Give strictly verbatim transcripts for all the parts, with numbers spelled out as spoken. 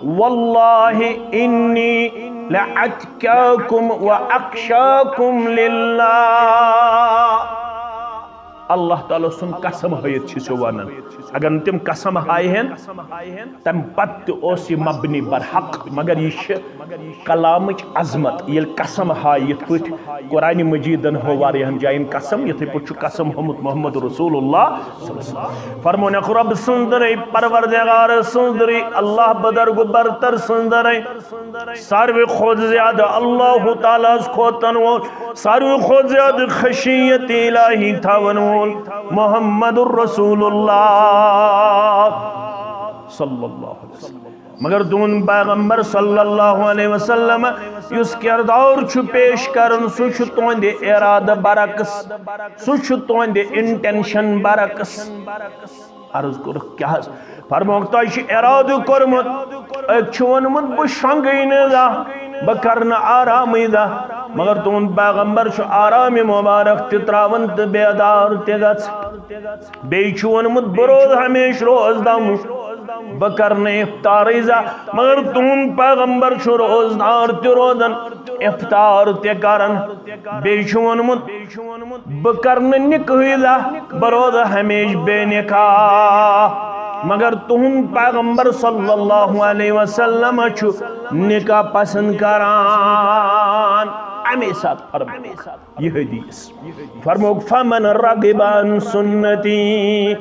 واللہ انی لاتقاکم واخشاکم للہ۔ اللہ تعالیٰ سُنٛد قسم ہٲیِتھ چھِ سُہ وَنان۔ اگر نہٕ تِم قسم ہاے ہن، تَمہِ پتہٕ تہِ اوس یہِ مبنی برحق، مگر یہِ چھِ کلامٕچ عظمت۔ ییٚلہِ قسم ہاے، یِتھ پٲٹھۍ قرآن مجیدن ہو واریاہن جاین قسم، یِتھے پٲٹھۍ چھُ قسم ہومُت محمد رسول اللہ صلی اللہ علیہ وسلم۔ فرمونکھ، رب سٕنٛز دٕرے، پروردگار سٕنٛز دٕرے، اللہ بدرگ برتر سٕنٛز دٕرے، ساروی کھۄتہٕ زیادٕ اللہ تعالیٰ ہس کھوتن وول، ساروی کھۄتہٕ زیادٕ خشیت الہی تھاون وول محمد رسول اللہ صلی اللہ علیہ وسلم۔ مگر تُہُنٛد پیغمبر صلی اللہ علیہ وسلم یُس کردار چھُ پیش کران، سُہ چھُ تُہنٛدِ ارادٕ برعکس، سُہ چھُ تُہنٛدِ intention برعکس۔ عرض کوٚرُکھ، کیٛاہ حظ؟ فرمووُکھ، تۄہہِ چھُ ارادٕ کوٚرمُت، أکۍ چھُ ووٚنمُت، بہٕ شۄنٛگٕے نہٕ زانٛہہ، بہٕ کرٕ نہٕ آرامٕے زانٛہہ، مگر تُہُنٛد پیغمبر چھُ آرامہِ مبارک تہِ ترٛاوان تہٕ بیدار تہِ گژھان۔ بیٚیہِ چھُ ووٚنمُت، بہٕ روزٕ ہمیشہٕ روزدار، بہٕ کرٕ نہٕ افطارٕے زانٛہہ، مگر تُہُنٛد پیغمبر چھُ روزدار تہِ روزان، افطار تہِ کران۔ بیٚیہِ چھُ ووٚنمُت، بہٕ کرٕ نہٕ نکاحٕے زانٛہہ، بہٕ روزٕ ہمیشہٕ بے نکاح۔ مگر تُہُنٛد پیغمبر صلی اللہ علیہ وسلم چھُ نکاح پسند کران۔ اَمے ساتہٕ فرموو یہِ حدیث۔ فرمووُکھ، فمن رغب عن سنتی،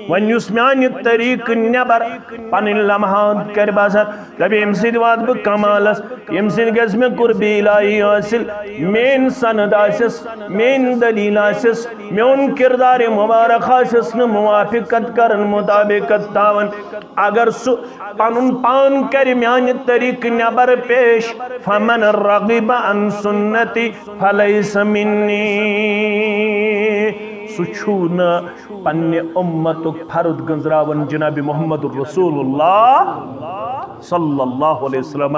وۄنۍ یُس میانہِ طریٖقہٕ نٮ۪بر پنٕنۍ لمحات کرِ بسر، دپہِ، ییٚمہِ سۭتۍ واتہٕ بہٕ کمالس، ییٚمہِ سۭتۍ گژھِ مےٚ قربِ الہی حٲصِل، میٲنۍ سند آسٮ۪س، میٲنۍ دلیل آسٮ۪س، میون کردار مبارک آسٮ۪س نہٕ موافقت کرن، مطابقت تھاون۔ اگر سُہ پنُن پان کرِ میانہِ طریٖقہٕ نٮ۪بر پیش، فمن رغب عن سنتی فلیس منی، سُہ چھُ نہٕ پننہِ اُمتُک فرد گنزراوان جناب محمد رسول اللہ صلی اللہ علیہ وسلم۔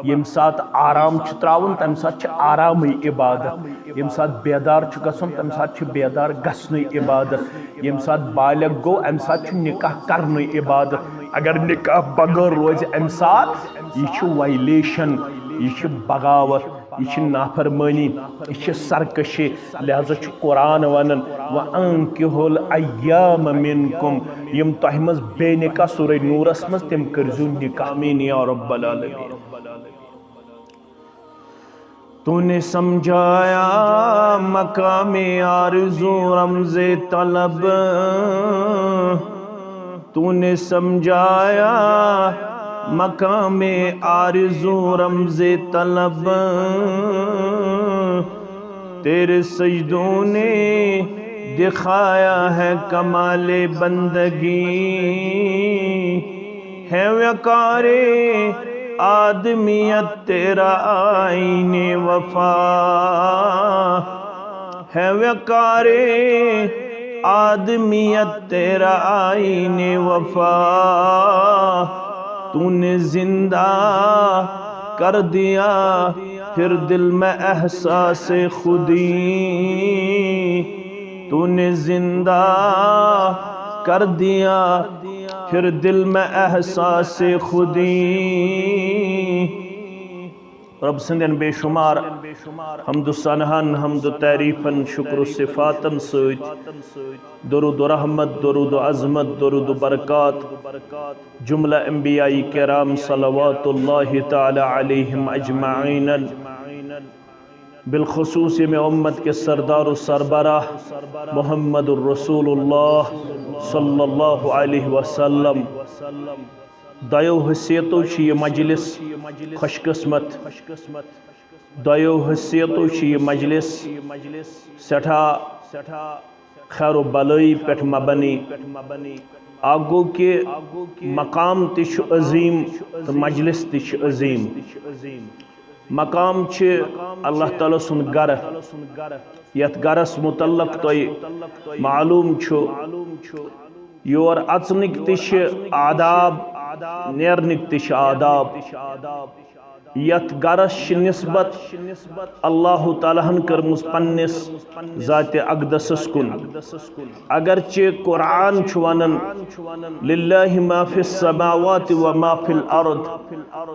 ییٚمہِ ساتہٕ آرام چھُ ترٛاوُن، تَمہِ ساتہٕ چھِ آرامٕے عبادت۔ ییٚمہِ ساتہٕ بیدار چھُ گژھُن، تَمہِ ساتہٕ چھُ بیدار گژھنُے عبادت۔ ییٚمہِ ساتہٕ بالغ گوٚو، اَمہِ ساتہٕ چھُ نکاح کرنُے عبادت۔ اگر نکاح بغٲر روزِ، اَمہِ ساتہٕ یہِ چھُ violation، یہِ چھُ بغاوت، یہِ چھِ نافرمٲنی، یہِ چھِ سرکشی۔ لہذا چھُ قرآن ونان، وَأَنكِحُوا الْأَيَامَىٰ مِنكُمْ، یِم تۄہہِ منٛز بے نکاح، سورہ نورس منٛز، تِم کٔرزیو نکاح۔ آمین یا رب العالمین۔ تو نے سمجھایا مقام آرزو رمز طلب، تو نے سمجھایا مقام آرزو رمز طلب، تیرے سجدوں نے دکھایا ہے کمال بندگی۔ ہے وقار آدمیت تیرا آئین وفا، ہے وقار آدمیت تیرا آئین وفا۔ تو نے زندہ کر دیا پھر دل میں احساس خودی، تو نے زندہ کر دیا پھر دل میں احساس خودی۔ رب سٕنٛدٮ۪ن بے شمار حمد و ثناہن، حمد و تعریفن، شکر و صفاتن سۭتۍ درود و رحمت، درود و عظمت، درود و برکات جملہ انبیاء کرام صلوات اللہ تعالی علیہم اجمعین، بالخصوص ییٚمہِ امت کے سردار و سربراہ محمد الرسول اللہ صلی اللہ علیہ وسلم۔ دۄیو حیثیتو چھِ یہِ مجلس خوش قسمت، دۄیو حیثیتو چھِ یہِ مجلس سٮ۪ٹھاہ خیر و بلٲیی پٮ۪ٹھ مبنی۔ اکھ گوٚو کہِ مقام تہِ چھُ عظیٖم تہٕ مجلس تہِ چھُ عظیٖم۔ مقام چھِ اللہ تعالیٰ سُنٛد گرٕ، یتھ گرس متعلق تۄہہِ معلوم چھُ، یور اژنٕکۍ تہِ چھِ آداب، نیرنٕکۍ تہِ چھِ آداب۔ یتھ گرس چھِ نسبت اللہ تعالیٰ ہن کٔرمٕژ پننِس ذاتِ اقدسس کُن۔ اگرچہ قرآن چھُ ونان، "للہ ما فی السماوات و ما فی الارض"،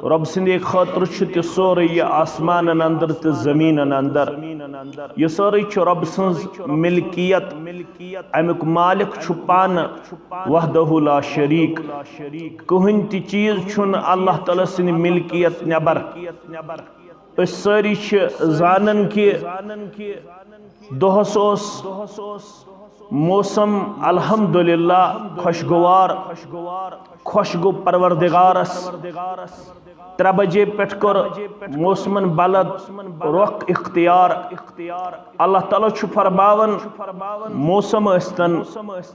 رۄب سٕنٛدے خٲطرٕ چھُ تہِ سورُے، یہِ آسمانن اندر تہٕ زٔمیٖنن اندر۔ یہِ سٲرٕے چھُ رۄب سٕنٛز ملکیت۔ امیُک مالک چھُ پانہٕ، وحدہ لا شریک۔ کٕہٕنۍ تہِ چیٖز چھُنہٕ اللہ تعالیٰ سٕنٛدِ ملکیت نٮ۪بر۔ أسۍ سٲری چھِ زانان کہِ دۄہس اوس موسم الحمدللہ خۄشگوار، خۄش گوٚو پروردگارس۔ ترٛےٚ بجے پٮ۪ٹھ کوٚر موسمن بلد رۄخ اختیار۔ اللہ تعالیٰ چھُ فرماوان، موسم ٲسۍتن،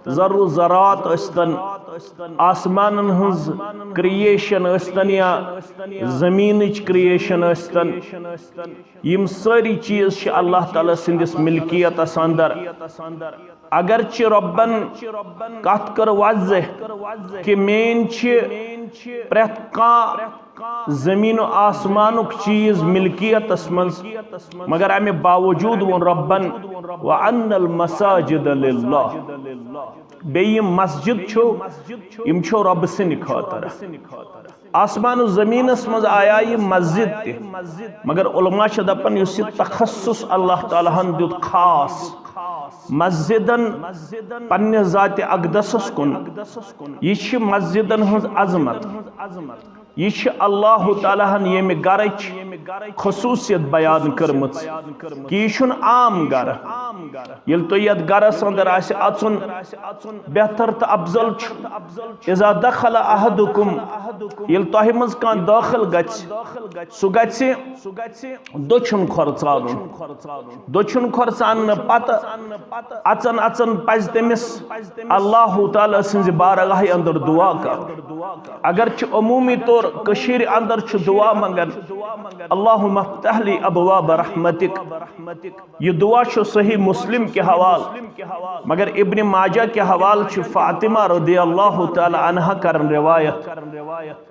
زر و زراعت ٲسۍتن، آسمانن ہٕنٛز کریشن ٲسۍتن یا زٔمیٖنٕچ کریشن ٲسۍتن، یِم سٲری چیٖز چھِ اللہ تعالیٰ سٕنٛدِس ملکیتس اندر۔ اگرچہ رۄبن کتھ کٔر واضح کہِ میٲنۍ چھِ پرٛٮ۪تھ کانٛہہ زٔمیٖن و آسمانُک چیٖز ملکیتس منٛز، مگر امہِ باوجود ووٚن رۄبن، "وَأَنَّ الْمَسَاجِدَ لِلَّهِ"، بیٚیہِ یِم مسجد چھُ، یِم چھُ رۄبہٕ سٕنٛدِ خٲطرٕ۔ آسمان و زمینس منٛز آیا یہِ مسجد تہِ، مگر علماء چھِ دپان یُس یہِ تخصص اللہ تعالیٰ ہن دیُت خاص مسجدن پننہِ ذاتِ اقدسس کُن، یہِ چھِ مسجدن ہٕنٛز عظمت۔ یہِ چھِ اللہ تعالیٰ ہن ییٚمہِ گرٕچ خصوٗصیت بیان کٔرمٕژ کہِ یہِ چھُنہٕ عام گرٕ۔ ییٚلہِ تُہۍ یتھ گرس اندر آسہِ اژُن، بہتر تہٕ افضل چھُ، "اذا دخل احدکم"، ییٚلہِ تۄہہِ منٛز کانٛہہ دٲخل گژھِ، سُہ گژھِ دٔچھُن کھۄر ژانُن۔ دٔچھُن کھۄر ژاننہٕ پتہٕ اژن اژن پزِ تٔمِس اللہ تعالیٰ سٕنٛزِ بارگاہہِ اندر دعا کرُن۔ اگرچہ عمومی طور کٔشیٖرِ اندر چھُ دعا منگان، "اللہم افتح لی ابواب رحمتک"، یہِ دعا چھُ صحیح مسلم کہِ حوالہٕ، مگر ابن ماجہ کہِ حوالہٕ چھِ فاطمہ رضی اللہ تعالیٰ عنہا کران روایت،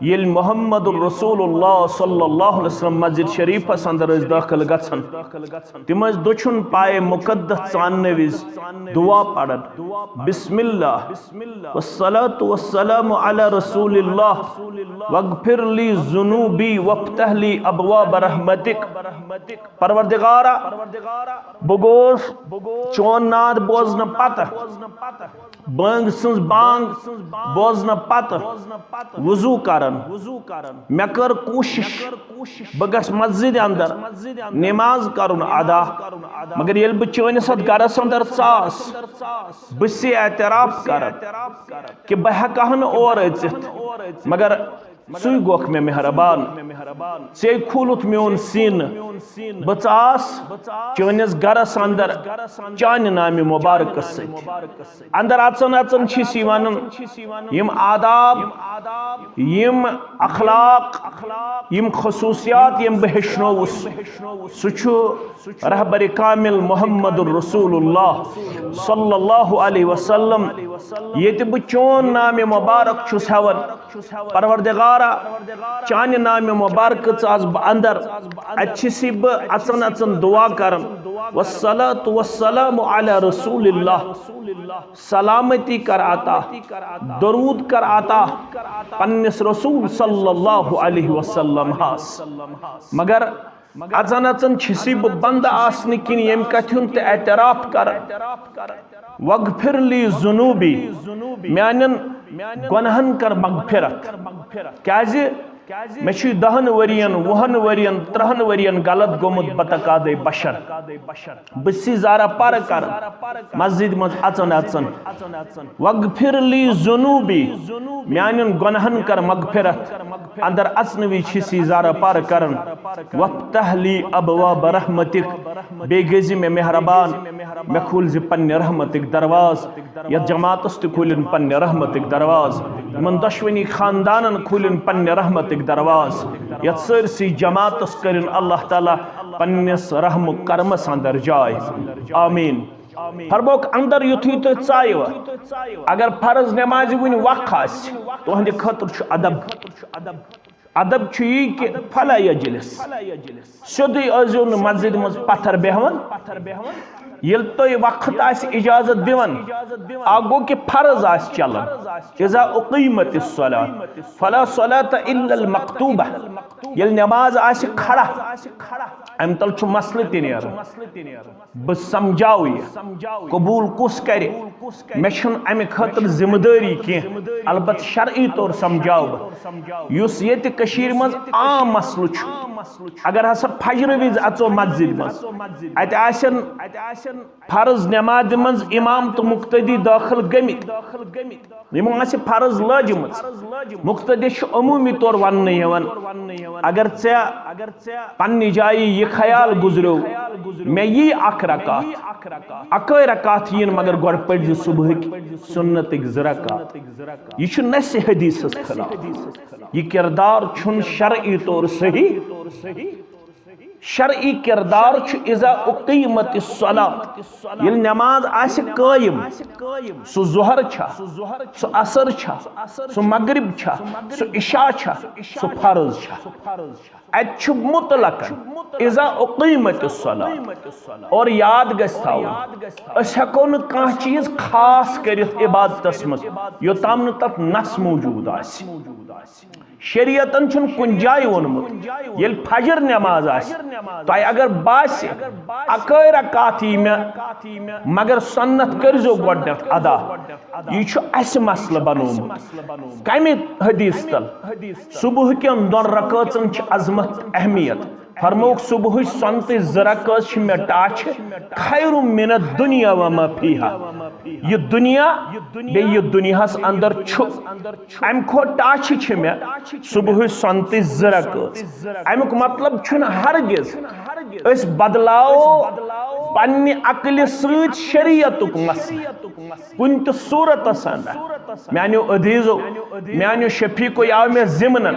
ییٚلہِ محمد رسول اللہ صلی اللہ علیہ وسلم مسجد شریفس اندر ٲسۍ دٲخل گژھان، تِم ٲسۍ دٔچھُن پایہِ مقدس ژاننہٕ وِزِ دعا پران، "بسم اللہ، والصلاة والسلام علی رسول اللہ، واغفر لی ذنوبی وافتح لی ابواب رحمتک"۔ پروردگارا، بہٕ گوس چون ناد بوزنہٕ پتہٕ، بٲنگ سٕنٛز بانگ بوزنہٕ پتہٕ وضو کران۔ مےٚ کٔر کوٗشش بہٕ گژھٕ مسجد اندر نماز کرُن ادا، مگر ییٚلہِ بہٕ چٲنِس اتھ گرس اندر ژاس، بہٕ چھُسے اعتراف کران کہِ بہٕ ہٮ۪کہٕ ہا نہٕ اور أژِتھ، مگر ژٕے گوکھ مےٚ مہربان، ژےٚ کھوٗلُتھ میون سیٖنہٕ۔ بہٕ ژاس چٲنِس گرس اندر چانہِ نامہِ مبارکس سۭتۍ۔ اندر اژن اژن چھِ أسۍ یہِ ونان، یِم آداب، یِم اخلاق، یِم خصوصیات یِم بہٕ ہیٚچھنووُس، سُہ چھُ رہبر کامل محمد رسول اللہ صلی اللہ علیہ وسلم۔ ییٚتہِ بہٕ چون نامِ مبارک چھُس ہٮ۪وان، پروردگارا، چانہِ نامہِ مبارکہٕ ژاس بہٕ اندر، اتہِ چھُس بہٕ اژن اژن دعا کران، "والصلاة والسلام علی رسول اللہ"، سلامتی کر عطا، درود کر عطا پننِس رسول صلی اللہ علیہ وسلم ہس۔ مگر اژن اژن چھُس بہٕ بندٕ آسنہٕ کِنۍ ییٚمہِ کتھِ ہُنٛد تہِ اعتراف کران، "واغفر لی ذنوبی"، میانٮ۪ن گۄناہن کر مغفرت۔ کیازِ مےٚ چھُ دہن ؤرین، وُہن ؤرین، ترہن ؤرین غلط گوٚمُت بتقاضے بشر۔ بہٕ چھُس زارٕ پارٕ کران مسجد منٛز اژن اژن۔ "واغفر لی ذنوبی"، میانٮ۪ن گۄناہن کر مغفرت۔ اندر اژنہٕ وِزِ چھُس زارٕ پارٕ کران، "وافتح لی ابواب رحمتک"، بیٚیہِ گٔے زِ مےٚ مہربان، مےٚ کھوٗلۍ زِ پننہِ رحمتٕکۍ دروازٕ۔ یتھ جماعتس تہِ کھوٗلِن پننہِ رحمتٕکۍ دروازٕ، یِمن دۄشوٕنی خاندانن کھوٗلِن پننہِ رحمتٕکۍ دروازٕ، یتھ سٲرسٕے جماعتس کٔرِن اللہ تعالیٰ پننِس رحم و کرمس اندر جاے۔ آمین۔ فرموکھ، اندر یُتھُے تُہۍ ژایِو، اگر فرض نمازِ وُنہِ وق آسہِ، تُہنٛدِ خٲطرٕ چھُ ادب۔ ادب چھُ یی کہِ فلا یجلس، سیوٚدُے ٲسۍزیو نہٕ مسجدِ منٛز پتھر بیہوان۔ ییٚلہِ تۄہہِ وقت آسہِ اجازت دِوان، اکھ گوٚو کہِ فرض آسہِ چلان، اذا اقیمت الصلاۃ فلا صلاۃ الا المکتوبہ، ییٚلہِ نماز آسہِ کھڑا، امہِ تل چھُ مسلہٕ تہِ نیران۔ بہٕ سمجھاوٕ یہِ، قبول کُس کرِ؟ مےٚ چھُنہٕ امہِ خٲطرٕ ذمہٕ دٲری کینٛہہ، البتہ شرعی طور سمجھاوٕ بہٕ۔ یُس ییٚتہِ کٔشیٖرِ منٛز عام مسلہٕ چھُ، اگر ہسا فجرٕ وِزِ اژو مسجدِ منٛز، اتہِ آسن فرض نمازِ منٛز امام تہٕ مقتدی دٲخل گٔمٕتۍ، یِمو آسہِ فرض لٲجمٕژ۔ مقتدی چھُ عموٗمی طور وننہٕ یِوان، اگر ژےٚ پننہِ جایہِ یہِ خیال گُزریو، مےٚ یی اکھ رکعت، اکٲے رکعت یِن، مگر گۄڈٕ پٔرۍ زِ صبحٕکۍ سُنتٕکۍ زٕ رکعت۔ یہِ چھُ نسِ حدیثس خلاف۔ یہِ کردار چھُنہٕ شرعی طور صحیح۔ شرعی کردار چھُ اذا اقیمت الصلاۃ، ییٚلہِ نماز آسہِ قٲیِم، سُہ ظہر چھا، سُہ عصر چھا، سُہ مغرب چھا، سُہ عشاء چھا، سُہ فرض چھا۔ اتہِ چھُ مطلقاً اذا اقیمت الصلاۃ۔ اور یاد گژھِ تھاوُن، أسۍ ہٮ۪کو نہٕ کانٛہہ چیٖز خاص کٔرِتھ عبادتس منٛز یوٚتام نہٕ تتھ نص موجود آسہِ۔ شریعتن چھُنہٕ کُنہِ جایہِ ووٚنمُت، ییٚلہِ فجر نماز آسہِ، تۄہہِ اگر باسہِ اکٲے رکعت یی مےٚ، مگر سنت کٔرۍزیو گۄڈٕنٮ۪تھ ادا۔ یہِ چھُ اسہِ مسلہٕ بنوومُت۔ کمہِ حدیث تل؟ صبح کٮ۪ن دۄن رکٲژن چھِ عظمت، اہمیت۔ فرمووُکھ، صبحٕچ سۄنتٕچ زٕ رکٲژ چھِ مےٚ ٹاچھِ، خیر من الدنیا وما فیہا۔ یہِ دُنیا بیٚیہِ یہِ دُنیاہس اندر چھُ، امہِ کھۄتہٕ ٹاچھِ چھِ مےٚ صبحٕچ سۄنتٕچ زٕ رکٲژ۔ امیُک مطلب چھُنہٕ ہرگز أسۍ بدلاوو پننہِ عقلہِ سۭتۍ شریعتُک مسلہٕ۔ کُنہِ تہِ صورتس اندر۔ میانیو عزیزو، میانیو شفیقو، یہِ آو مےٚ ضمنن،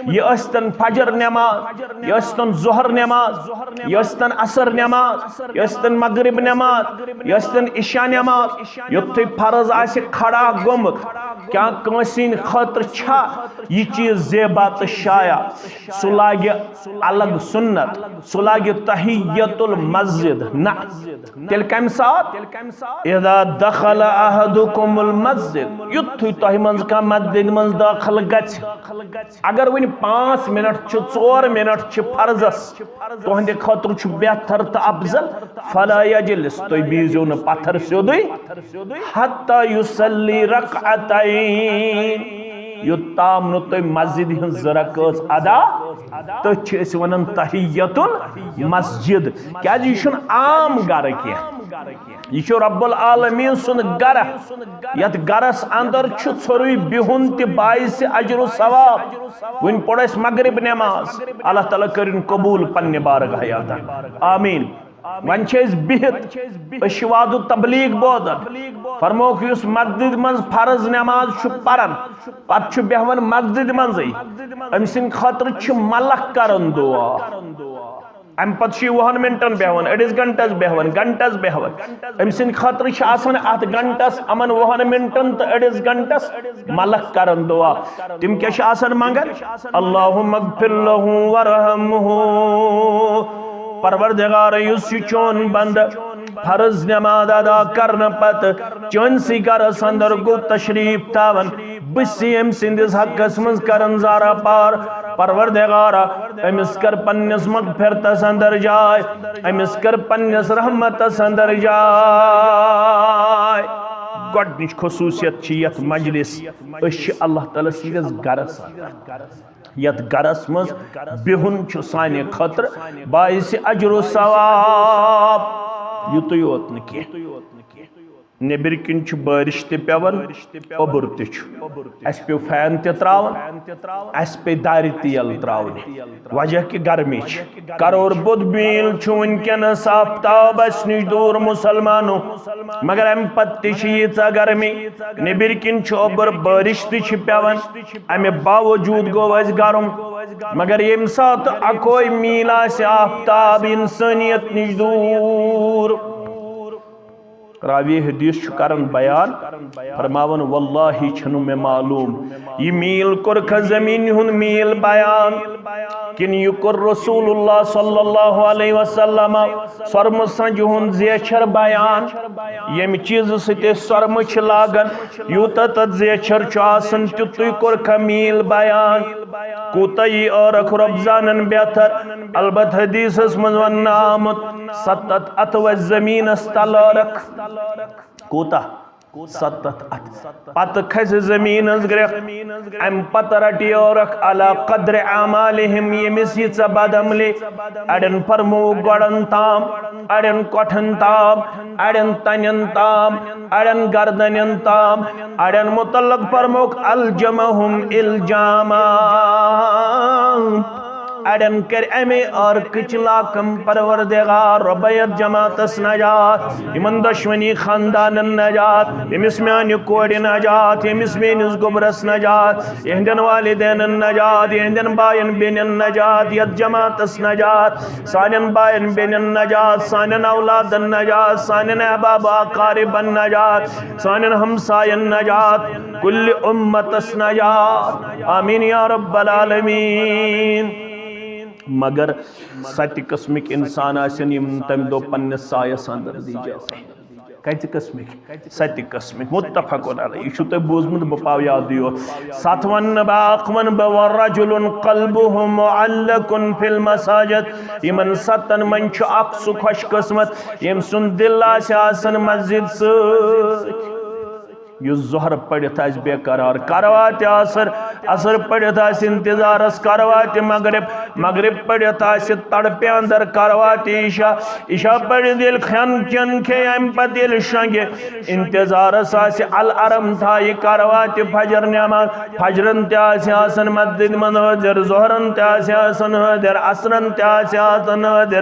یہِ ٲسۍتن فجر نماز، یہِ ٲسۍتن ظہر نماز، یہِ ٲسۍتن عصر نماز، یہِ ٲسۍتن مغرب نماز، یہِ ٲسۍتن عشاء نماز، یُتھُے فرض آسہِ کھڑا گوٚمُت، کیٛاہ کٲنٛسہِ ہٕنٛدِ خٲطرٕ چھا یہِ چیٖز زیبا تہٕ شایع؟ سُہ لاگہِ الگ سُنت، سُہ لاگہِ تحیت المسجد۔ نہ، تیٚلہِ کمہِ ساتہٕ؟ اذا دخل احدکم المسجد، یُتھُے تۄہہِ منٛز کانٛہہ مسجد منٛز دٲخل گژھِ۔ اگر وۄنۍ پانٛژھ منٹ چھِ، ژور منٹ چھِ فرضس، تُہنٛدِ خٲطرٕ چھُ بہتر تہٕ افضل، فلا یجلس، تُہۍ بیٖزیو نہٕ پتھر سیوٚدُے، حتی یصلی رکعتین، یوٚتام نہٕ تُہۍ مسجدِ ہٕنٛز زٕ رکٲژ ادا، تٔتھۍ چھِ أسۍ ونان تحیت المسجد۔ کیازِ یہِ چھُنہٕ عام گرٕ کینٛہہ، یہِ چھُ رب العالمین سُنٛد گرٕ، یتھ گرس اندر چھُ ژھورُے بِہُن تہِ باعث اجر و ثواب۔ وۄنۍ پوٚر اسہِ مغرب نماز، اللہ تعالیٰ کٔرِن قبول پننہِ بارگاہہِ اندر، آمین۔ وۄنۍ چھِ أسۍ بِہِتھ، أسۍ چھِ وعظ و تبلیغ بوزان۔ فرمووُکھ، یُس مسجد منٛز فرض نماز چھُ پران، پتہٕ چھُ بیہوان مسجد منٛزٕے، أمۍ سٕنٛدِ خٲطرٕ چھِ ملک کران دعا۔ امہِ پتہٕ چھُ یہِ وُہن منٹن بیہوان، أڑِس گھنٹس بیہوان، گھنٹس بیہوان۔ أمۍ سٕنٛدِ خٲطرٕ چھِ آسان اتھ گھنٹس، یِمن وُہن منٹن تہٕ أڑِس گھنٹس ملک کران دعا۔ تِم کیٛاہ چھِ آسان منگان؟ اللہم اغفر لہ ورحمہ۔ پروردگار، یُس یہِ چون بندٕ فرض نماز ادا کرنہٕ پتہٕ چٲنسٕے گرس اندر گوٚو تشریف تھاوان، بہٕ چھُس أمۍ سٕنٛدِس حقس منٛز کران زارا پار۔ پروردگارا، أمِس کر پننِس مغفرتس اندر جاے، أمِس کر پننِس رحمتس اندر جاے۔ گۄڈنِچ خصوٗصیت چھِ یتھ مجلس، أسۍ چھِ اللہ تعالیٰ سٕنٛدِس گرس اندر۔ یتھ گرس منٛز بِہُن چھُ سانہِ خٲطرٕ باعث اجر و ثواب۔ یُتُے یوت نہٕ کینٛہہ، نیٚبرۍ کِنۍ چھُ بٲرِش تہِ پٮ۪وان، اوٚبُر تہِ چھُ۔ اَسہِ پیوٚو فین تہِ ترٛاوُن، اَسہِ پیٚیہِ دارِ تہِ یَلہٕ ترٛاونہِ۔ وجہ کہِ گرمی چھِ۔ کرور بود بیٖل چھُ وٕنکیٚنَس آفتاب اَسہِ نِش دوٗر مُسلمانو، مگر اَمہِ پتہٕ تہِ چھِ ییٖژاہ گرمی۔ نیٚبرۍ کِنۍ چھُ اوٚبُر، بٲرِش تہِ چھِ پٮ۪وان، اَمہِ باوجوٗد گوٚو اَسہِ گرم۔ مگر ییٚمہِ ساتہٕ اَکوے میٖل آسہِ آفتاب اِنسٲنیت نِش دوٗر، راوی حدیث چھُ کران بیان، فرماوان، واللہ چھُنہٕ مےٚ معلوم، یہِ میٖل کوٚرکھا زمین ہُنٛد میٖل بیان، کِنہٕ یہِ کوٚر رسول اللہ صلی اللہ علیہ وسلم سۄرمہٕ سنجہِ ہُنٛد زیچھر بیان، ییٚمہِ چیٖزٕ سۭتۍ أسۍ سۄرمہٕ چھِ لاگان، یوٗتاہ تتھ زیچھر چھُ آسان، تیُتُے کوٚرکھا میٖل بیان۔ کوٗتاہ یی ٲرکھ رۄب زانن بہتر۔ البتہ حدیثس منٛز وننہٕ آمُت، ستتھ اتھٕ وسہِ زمینس تل ٲرکھ۔ کوٗتاہ؟ ستتھ اتھٕ۔ پتہٕ کھسہِ زمین ہٕنٛز گرٛکھ، امہِ پتہٕ رٹہِ ٲرکھ علی قدر اعمالہم، ییٚمِس ییٖژاہ بدعملی۔ اڑٮ۪ن فرمووُکھ گۄڈن تام، اڑٮ۪ن کۄٹھٮ۪ن تام، اڑٮ۪ن تنٮ۪ن تام، اڑٮ۪ن گردنٮ۪ن تام، اڑٮ۪ن متعلق فرمووُکھ الجمہم الجاما۔ اڑٮ۪ن کرِ امے ٲرکٕچ لاکم پروردگار رۄبے یتھ جماعتس نجات، یِمن دۄشوٕنی خاندانن نجات، ییٚمِس میانہِ کورِ نجات، ییٚمِس میٲنِس گوٚبرس نجات، یِہنٛدٮ۪ن والدینن نجات، یِہنٛدٮ۪ن باین بیٚنٮ۪ن نجات، یتھ جماعتس نجات، سانٮ۪ن باین بیٚنٮ۪ن نجات، سانٮ۪ن اولادن نجات، سانٮ۪ن احباب اقاربن نجات، سانٮ۪ن ہمساین نجات، کُلہِ اُمتس نجات۔ آمین یا رب العالمین۔ مگر ستہِ قٕسمٕکۍ انسان آسن، یِم تمہِ دۄہ پننِس سایس اندر دی جاے۔ کتہِ قٕسمٕکۍ؟ ستہِ قٕسمٕکۍ۔ متفقن علیہ۔ یہِ چھُو تۄہہِ بوٗزمُت، بہٕ پاو یاد یور۔ ستھ ونہٕ نہٕ بہٕ، اکھ ونہٕ بہٕ، ورجل قلبه معلق فی المساجد۔ یِمن ستن منٛز چھُ اکھ سُہ خۄش قٕسمت، ییٚمۍ سُنٛد دل آسہِ آسان مسجد سۭتۍ۔ یُس ظہر پٔرِتھ آسہِ بے قرار، کرواتہِ عصر، عصر پٔرِتھ آسہِ انتظارس، کرواتہِ مغرب، مغرب پٔرِتھ آسہِ تڑپہِ اندر، کرواتہِ عشاء، عشاء پٔرِتھ ییٚلہِ کھٮ۪ن چٮ۪ن کھیٚیہِ، امہِ پتہٕ ییٚلہِ شۄنگہِ، انتظارس آسہِ الارم تھایہِ، کرواتہِ فجر نٮ۪ماز، فجرن تہِ آسہِ آسان مسجد منٛز حٲضِر، ظہرن تہِ آسہِ آسان حٲضِر، عصرن تہِ آسہِ آسان حٲضِر۔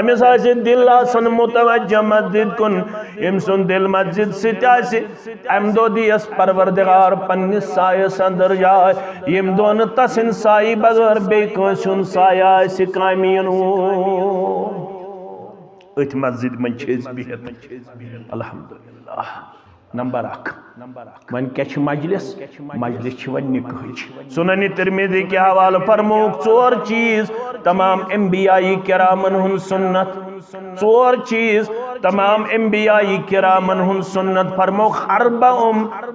أمِس آسہِ دل آسان متوجہ مسجد کُن، أمۍ سُنٛد دل مسجد سۭتۍ آسہِ۔ امہِ دۄہ دِیس پروردگار پننِس سایس اندر جاے، ییٚمہِ دۄہ نہٕ تسٕنٛدِ سایہِ بغٲر بیٚیہِ کٲنٛسہِ ہُنٛد سایہِ آسہِ کامہِ یِنہٕ وول۔ أتھۍ مسجد منٛز چھِ أسۍ بِہِتھ۔ الحمدللہ۔ نمبر اکھ۔ وۄنۍ کیٛاہ چھِ مجلس؟ مجلس چھِ وۄنۍ نکاحٕچ۔ سنن ترمذی کہِ حوالہٕ فرمووُکھ ژور چیٖز تمام انبیاء کرامن ہُنٛد سنت۔ ژور چیٖز تمام انبیاء کرامن ہُنٛد سنت، فرمووُکھ، اربع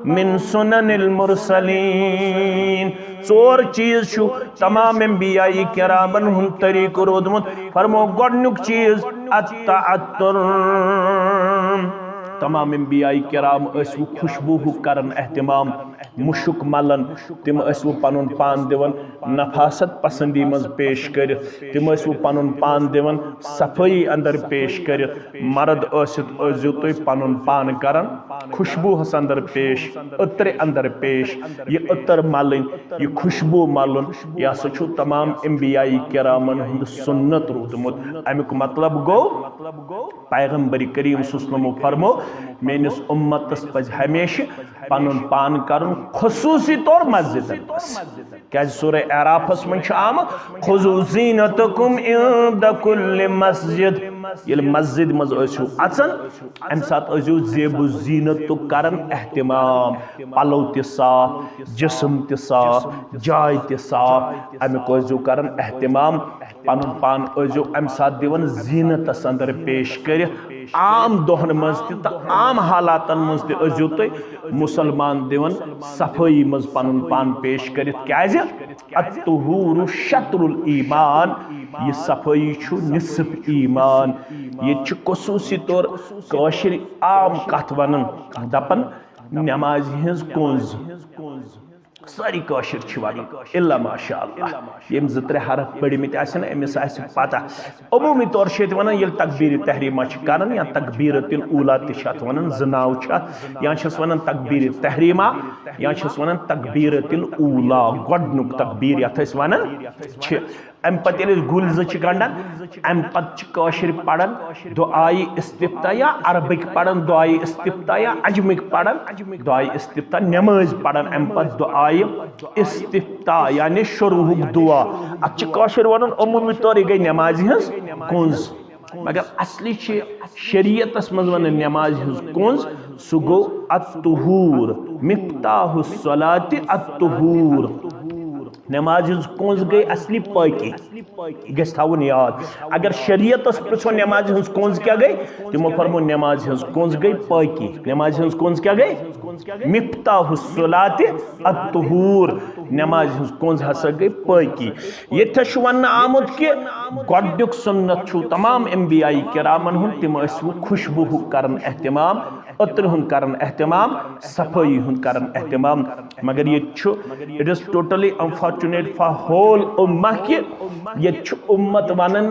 من سنن المرسلین۔ ژور چیٖز چھُ تمام انبیاء کرامن ہُنٛد طریٖقہٕ روٗدمُت۔ فرمووُکھ، گۄڈٕنیُک چیٖز التعطر۔ تمام انبیاء کرام ٲسۍ وۄنۍ خوشبوٗہُک کران اہتمام، مُشُک ملان، تِم ٲسۍ وۄنۍ پنُن پان دِوان نفاست پسندی منٛز پیش کٔرِتھ، تِم ٲسۍ وۄنۍ پنُن پان دِوان صفٲیی اندر پیش کٔرِتھ۔ مرد ٲسِتھ ٲسۍزیو تُہۍ پنُن پان کران خوشبوٗہس اندر پیش، عطرِ اندر پیش۔ یہِ عطر ملٕنۍ، یہِ خوشبوٗ ملُن، یہِ ہسا چھُ تمام انبیاء کرامن ہُنٛد سُنت روٗدمُت۔ امیُک مطلب گوٚو، پیغمبر کریم صلی اللہ علیہ وسلم فرمو، میٲنِس اُمتس پزِ ہمیشہِ پنُن پان کرُن خصوٗصی طور مسجدن منٛز۔ کیازِ سورہ اعرافس منٛز چھُ آمُت، "خذوا زینتکم عند کل مسجد"۔ ییٚلہِ مسجد منٛز ٲسِو اژان، امہِ ساتہٕ ٲسِو زیب و زینتُک کران اہتمام، پلو تہِ صاف، جسم تہِ صاف، جاے تہِ صاف، امیُک ٲسۍزیو کران اہتمام۔ پنُن پان ٲسۍزیو امہِ ساتہٕ دِوان زینتس اندر پیش کٔرِتھ۔ عام دۄہن منٛز تہِ تہٕ عام حالاتن منٛز تہِ ٲسۍزیو تُہۍ مسلمان دِوان صفٲیی منٛز پنُن پان پیش کٔرِتھ۔ کیازِ؟ الطہور شطر الایمان، یہِ صفٲیی چھُ نصف ایمان۔ ییٚتہِ چھِ خصوٗصی طور کٲشِر عام کتھ ونان، دپان، نمازِ ہٕنٛز کُنٛز۔ سٲری کٲشِر چھِ ونان، الا ماشاء اللہ، ییٚمۍ زٕ ترٛےٚ حرف پٔرمٕتۍ آسن، أمِس آسہِ پتہ۔ عموٗمی طور چھِ ییٚتہِ ونان، ییٚلہِ تکبیٖرِ تحریمہ چھِ کران یا تکبیٖرۃ الاولیٰ تہِ چھِ اتھ ونان، زٕ ناو چھِ اتھ، یا چھِس ونان تکبیٖرِ تحریمہ، یا چھِس ونان تکبیرۃ الاولیٰ، گۄڈٕنیُک تکبیٖر یتھ أسۍ ونان چھِ۔ امہِ پتہٕ ییٚلہِ أسۍ گُلۍ زٕ چھِ گنڈان، امہِ پتہٕ چھِ کٲشِر پران دعایہِ استفتاح یا عربٕکۍ پران دعایہِ استفتاح یا عجمٕکۍ پران دعایہِ استفتاح، نمٲزۍ پران امہِ پتہٕ دعایہِ استفتاح، یعنی شروعُک دعا۔ اتھ چھِ کٲشِر ونان عموٗمی طور، یہِ گٔے نمازِ ہٕنٛز کُنٛز۔ مگر اصلی چھِ شریعتس منٛز ونان نمازِ ہٕنٛز کُنٛز، سُہ گوٚو الطہور، مفتاح الصلاۃ الطہور۔ نمازِ ہٕنٛز کُنٛز گٔے اصلی پٲکی، یہِ گژھِ تھاوُن یاد۔ اگر شریعتس پرٛژھو نمازِ ہٕنٛز کُنٛز کیٛاہ گٔے، تِمو فرموو نمازِ ہٕنٛز کُنٛز گٔے پٲکی۔ نمازِ ہٕنٛز کُنٛز کیٛاہ گٔے؟ مفتاح الصلاۃ الطہور۔ نمازِ ہٕنٛز کُنٛز ہسا گٔے پٲکی۔ ییٚتہِ چھُ وننہٕ آمُت کہِ گۄڈٕنیُک سُنت چھُ تمام انبیاء کرامن ہُنٛد، تِم ٲسۍ وۄنۍ خوشبوہُک کران اہتمام، عطرِ ہُنٛد کران اہتمام، صفٲیی ہُنٛد کران اہتمام۔ مگر ییٚتہِ چھُ، it is totally unfortunate for whole امہ کہِ ییٚتہِ چھُ امت ونان،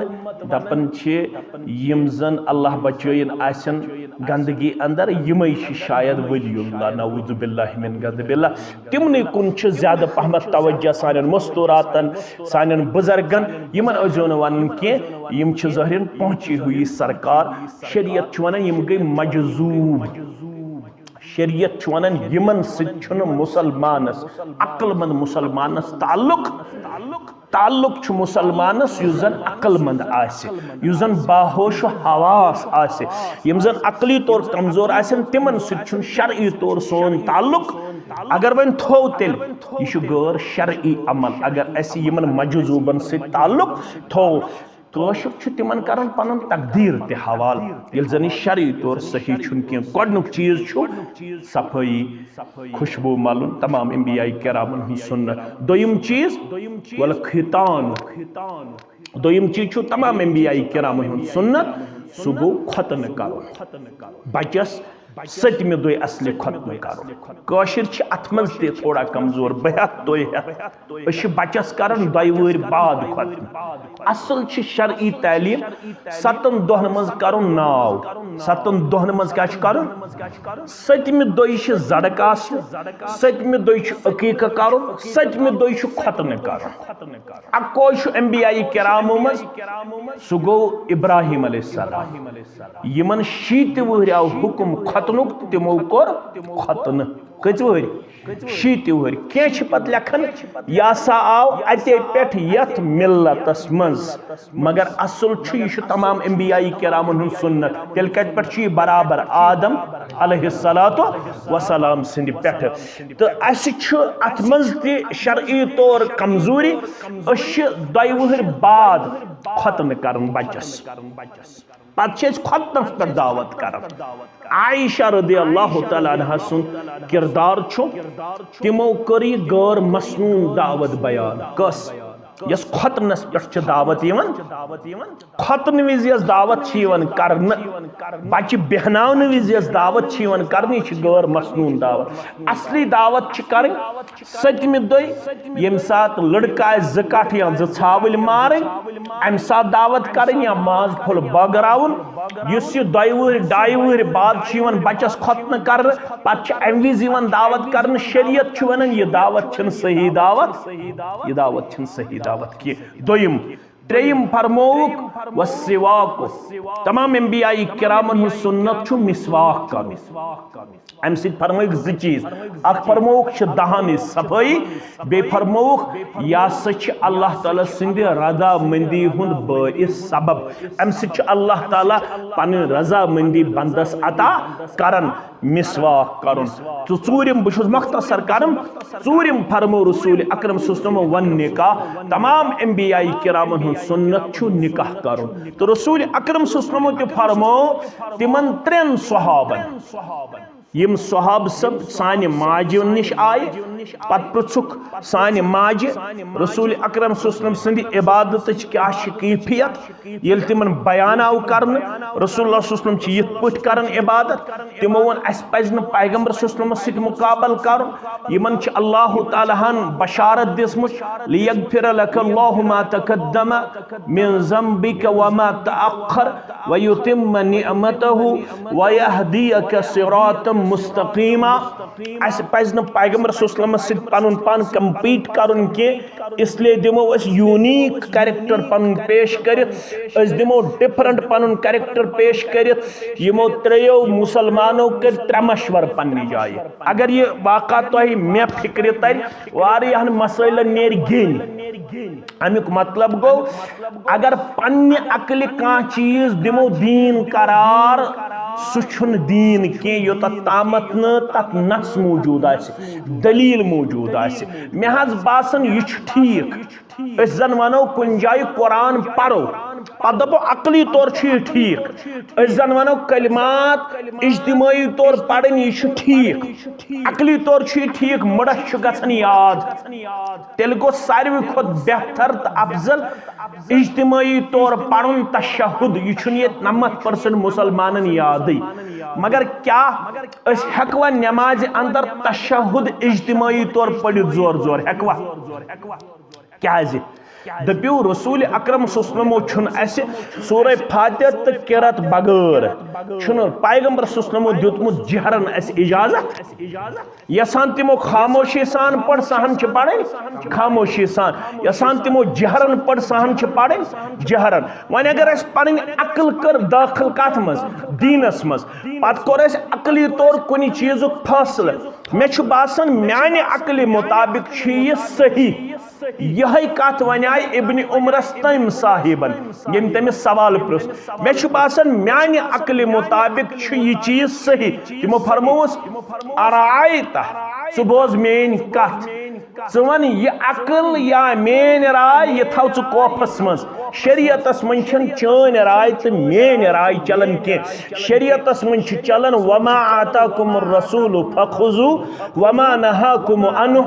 دپان چھِ یِم زن اللہ بچٲیِن آسن گندگی اندر، یِمے چھِ شاید ولی اللہ، نعوذ باللہ من غضب اللہ۔ تِمنٕے کُن چھُ زیادٕ پہمتھ توجہ سانٮ۪ن مستوراتن، سانٮ۪ن بزرگن، یِمن ٲسۍزیو نہٕ ونان کینٛہہ، یِم چھِ ظٲہرن پہنچی ہوئی سرکار۔ شریعت چھُ ونان یِم گٔے مجذوب۔ شریعت چھُ ونان یِمن سۭتۍ چھُنہٕ مسلمانس، عقل مند مسلمانس تعلق۔ تعلق چھُ مسلمانس یُس زن عقل مند آسہِ، یُس زن باہوش و حواس آسہِ۔ یِم زن عقلی طور کمزور آسن، تِمن سۭتۍ چھُنہٕ شرعی طور سون تعلق۔ اگر وۄنۍ تھوو تیٚلہِ، یہِ چھُ غٲر شرعی عمل۔ اگر اسہِ یِمن مجذوبن سۭتۍ تعلق تھوو، کٲشُر چھُ تِمن کران پنُن تقدیر تہِ حوالہٕ، ییٚلہِ زن یہِ شرعی طور صحیح چھُنہٕ کینٛہہ۔ گۄڈٕنیُک چیٖز چھُ صفٲیی، خوشبو ملُن، تمام انبیاء کرامن ہُنٛد سُنت۔ دوٚیِم چیٖز، والختان۔ دوٚیِم چیٖز چھُ تمام انبیاء کرامن ہُنٛد سُنت، سُہ گوٚو ختنہٕ کرُن۔ بچس ستمہِ دۄہہِ اصلی ختنہٕ کرُن۔ کٲشِر چھِ اتھ منٛز تہِ تھوڑا کمزور، بہٕ ہٮ۪تھ تُہۍ ہٮ۪تھ۔ أسۍ چھِ بچس کران دۄیہِ وٕہٕرۍ بعد ختنہٕ۔ اصل چھِ شرعی تعلیٖم ستن دۄہن منٛز کرُن ناو۔ ستن دۄہن منٛز کیٛاہ چھُ کرُن؟ ستمہِ دۄہہِ چھِ زڑک آسُن، ستمہِ دۄہہِ چھُ عقیٖقہٕ کرُن، ستمہِ دۄہہِ چھُ ختنہٕ کرُن۔ اکوے چھُ انبیاء کرامو منٛز، سُہ گوٚو ابراہیم علیہ السلام۔ یِمن شیٖتہِ وٕہٕرۍ آو حُکم ختنُک، تِمو کوٚر ختنہٕ۔ کٔژِ وٕہٕرۍ؟ شیٖتہِ وٕہٕرۍ۔ کینٛہہ چھِ پتہٕ لیکھان، یہِ ہسا آو اتے پٮ۪ٹھ یتھ ملتس منٛز، مگر اصل چھُ، یہِ چھُ تمام انبیاء کرامن ہُنٛد سُنت۔ تیٚلہِ کتہِ پٮ۪ٹھ چھُ یہِ؟ برابر آدم علیہ الصلوۃ والسلام سٕنٛدِ پٮ۪ٹھٕ۔ تہٕ اسہِ چھُ اتھ منٛز تہِ شرعی طور کمزوری۔ أسۍ چھِ دۄیہِ وٕہٕرۍ بعد ختنہٕ کران بچس۔ پتہٕ چھِ أسۍ ختنس پٮ۪ٹھ دعوت کران۔ عائشہ رضی اللہ تعالیٰ عنہا سُنٛد کردار چھُ، تِمو کٔر یہِ غٲر مسنون دعوت بیان۔ کۄس؟ یۄس ختنس پٮ۪ٹھ چھِ دعوت یِوان۔ ختنہٕ وِزِ یۄس دعوت چھِ یِوان کرنہٕ، بچہِ بیہناونہٕ وِزِ یۄس دعوت چھِ یِوان کرنہٕ، یہِ چھِ غٲر مسنون دعوت۔ اصلی دعوت چھِ کرٕنۍ ستمہِ دۄہہِ، ییٚمہِ ساتہٕ لڑکہٕ آسہِ زٕ کٹھ یا زٕ ژھاوٕلۍ مارٕنۍ، امہِ ساتہٕ دعوت کرٕنۍ یا ماز پھوٚل بٲگراوُن۔ یُس یہِ دۄیہِ وٕہٕرۍ، ڈایہِ وٕہٕرۍ بعد چھُ یِوان بچس ختنہٕ کرنہٕ، پتہٕ چھِ امہِ وِزِ یِوان دعوت کرنہٕ۔ شریعت چھُ ونان، یہِ دعوت چھنہٕ صحیح دعوت، یہِ دعوت چھنہٕ صحیح دعوت کینٛہہ۔ دوٚیِم، ترٛیٚیِم فرمووُکھ، والسواک۔ تمام انبیاء کرامن ہُنٛد سُنت چھُ مسواک کرُن۔ امہِ سۭتۍ فرمٲوِکھ زٕ چیٖز، اکھ فرمووُکھ چھِ دہانٕچ صفٲیی، بیٚیہِ فرمووُکھ یہِ ہسا چھِ اللہ تعالیٰ سٕنٛدِ رضامندی ہُنٛد بٲعث سبب۔ امہِ سۭتۍ چھُ اللہ تعالیٰ پنٕنۍ رضامندی بندس عطا کران۔ مسواک کرُن۔ تہٕ ژوٗرِم، بہٕ چھُس مختصر کران، ژوٗرِم فرموو رسول اکرم صلی اللہ علیہ وسلم، والنکاح۔ تمام انبیاء کرامن ہُنٛد سُنت چھُ نکاح کرُن۔ تہٕ رسول اکرم صلی اللہ علیہ وسلمو تہِ فرموو تِمن ترٛٮ۪ن صحابن، یِم صحابہٕ سب سانہِ ماجہِ نِش آیہِ، پتہٕ پرٛژھُکھ سانہِ ماجہِ، رسول اکرم صلی اللہ علیہ وسلم سٕنٛدِ عبادتٕچ کیٛاہ چھِ کیفیت؟ ییٚلہِ تِمن بیان آو کرنہٕ، رسول اللہ صلی اللہ علیہ وسلم چھِ یِتھ پٲٹھۍ کران عبادت، تِمو ووٚن، اسہِ پزِ نہٕ پیغمبر صلی اللہ علیہ وسلمس سۭتۍ مقابل کرُن۔ یِمن چھِ اللہ تعالیٰ ہن بشارت دِژمٕژ، لیغفر لک اللہ ما تقدم من ذنبک وما تأخر ویتم نعمتہ ویہدیک صراطا مستقیما۔ اسہِ پزِ نہٕ پیغمبر صلی اللہ علیہ وسلم سۭتۍ پنُن پان کمپیٹ کرُن کینٛہہ، اس لیے دِمو أسۍ یونیک کریکٹر پنُن پیش کٔرِتھ، أسۍ دِمو ڈفرنٹ پنُن کریکٹر پیش کٔرِتھ۔ یِمو ترٛیٚیو مسلمانو کٔرۍ ترٛےٚ مشورٕ پننہِ جایہِ۔ اگر یہِ واقعہ تۄہہِ مےٚ فکرِ ترِ، واریاہن مسٲیلن نیرِ گیٚنۍ۔ امیُک مطلب گوٚو، اگر پننہِ عقلہِ کانٛہہ چیٖز دِمو دیٖن قرار، سُہ چھُنہٕ دیٖن کینٛہہ، یوٚتتھ تامتھ نہٕ تتھ نص موجود آسہِ، دلیل موجود آسہِ۔ مےٚ حظ باسان، یہِ چھُ ٹھیٖک۔ أسۍ زن ونو کُنہِ جایہِ قرآن پرو، پتہٕ دپو عقلی طور چھُ یہِ ٹھیٖک۔ أسۍ زن ونو کلمات اجتمٲعی طور پرٕنۍ، یہِ چھُ ٹھیٖک۔ عقلی طور چھُ یہِ ٹھیٖک، مُڑس چھُ گژھان یاد۔ تیٚلہِ گوٚو ساروی کھۄتہٕ بہتر تہٕ افضل اجتمٲعی طور پرُن تشہد۔ یہِ چھُنہٕ ییٚتہِ نَمَتھ پٔرسَنٛٹ مسلمانن یادٕے۔ مگر کیٛاہ أسۍ ہٮ۪کوا نمازِ اندر تشہد اجتمٲعی طور پٔرِتھ زور زور؟ ہٮ۪کوا؟ کیٛازِ؟ دٔپِو، رسول اکرم صلی اللہ علیہ وسلمو چھُنہٕ اَسہِ سورہ فاتحہ تہٕ قرات بغٲر، چھُنہٕ پیغمبر صلی اللہ علیہ وسلمو دیُتمُت جہرن اَسہِ اجازت۔ یژھان تِمو خاموشی سان پٲٹھۍ سہن چھِ پرٕنۍ، خاموشی سان۔ یژھان تِمو جہرن پٲٹھۍ سہن چھِ پرٕنۍ، جہرن۔ وۄنۍ اگر اَسہِ پنٕنۍ عقل کٔر دٲخل کتھ منٛز؟ دیٖنس منٛز۔ پتہٕ کوٚر اَسہِ عقلی طور کُنہِ چیٖزُک فٲصلہٕ۔ مےٚ چھُ باسان، میانہِ عقلہِ مطابق چھُ یہِ صحیح۔ یِہے کتھ ونیاے ابن عمرس تٔمۍ صاحبن، ییٚمۍ تٔمِس سوال پرُژھ۔ مےٚ چھُ باسان، میانہِ عقلہِ مطابق چھُ یہِ چیٖز صحیح۔ تِمو فرمووُس، "ارائیت، ژٕ بوز میٲنۍ کتھ۔ ژٕ ون، یہِ عقل یا میٲنۍ راے، یہِ تھاو ژٕ کوفس منٛز۔ شریعتس منٛز چھنہٕ چٲنۍ راے تہٕ میٲنۍ راے چلان کینٛہہ۔ شریعتس منٛز چھُ چلان، وما آتاکم الرسول فخذوہ وما نہاکم عنہ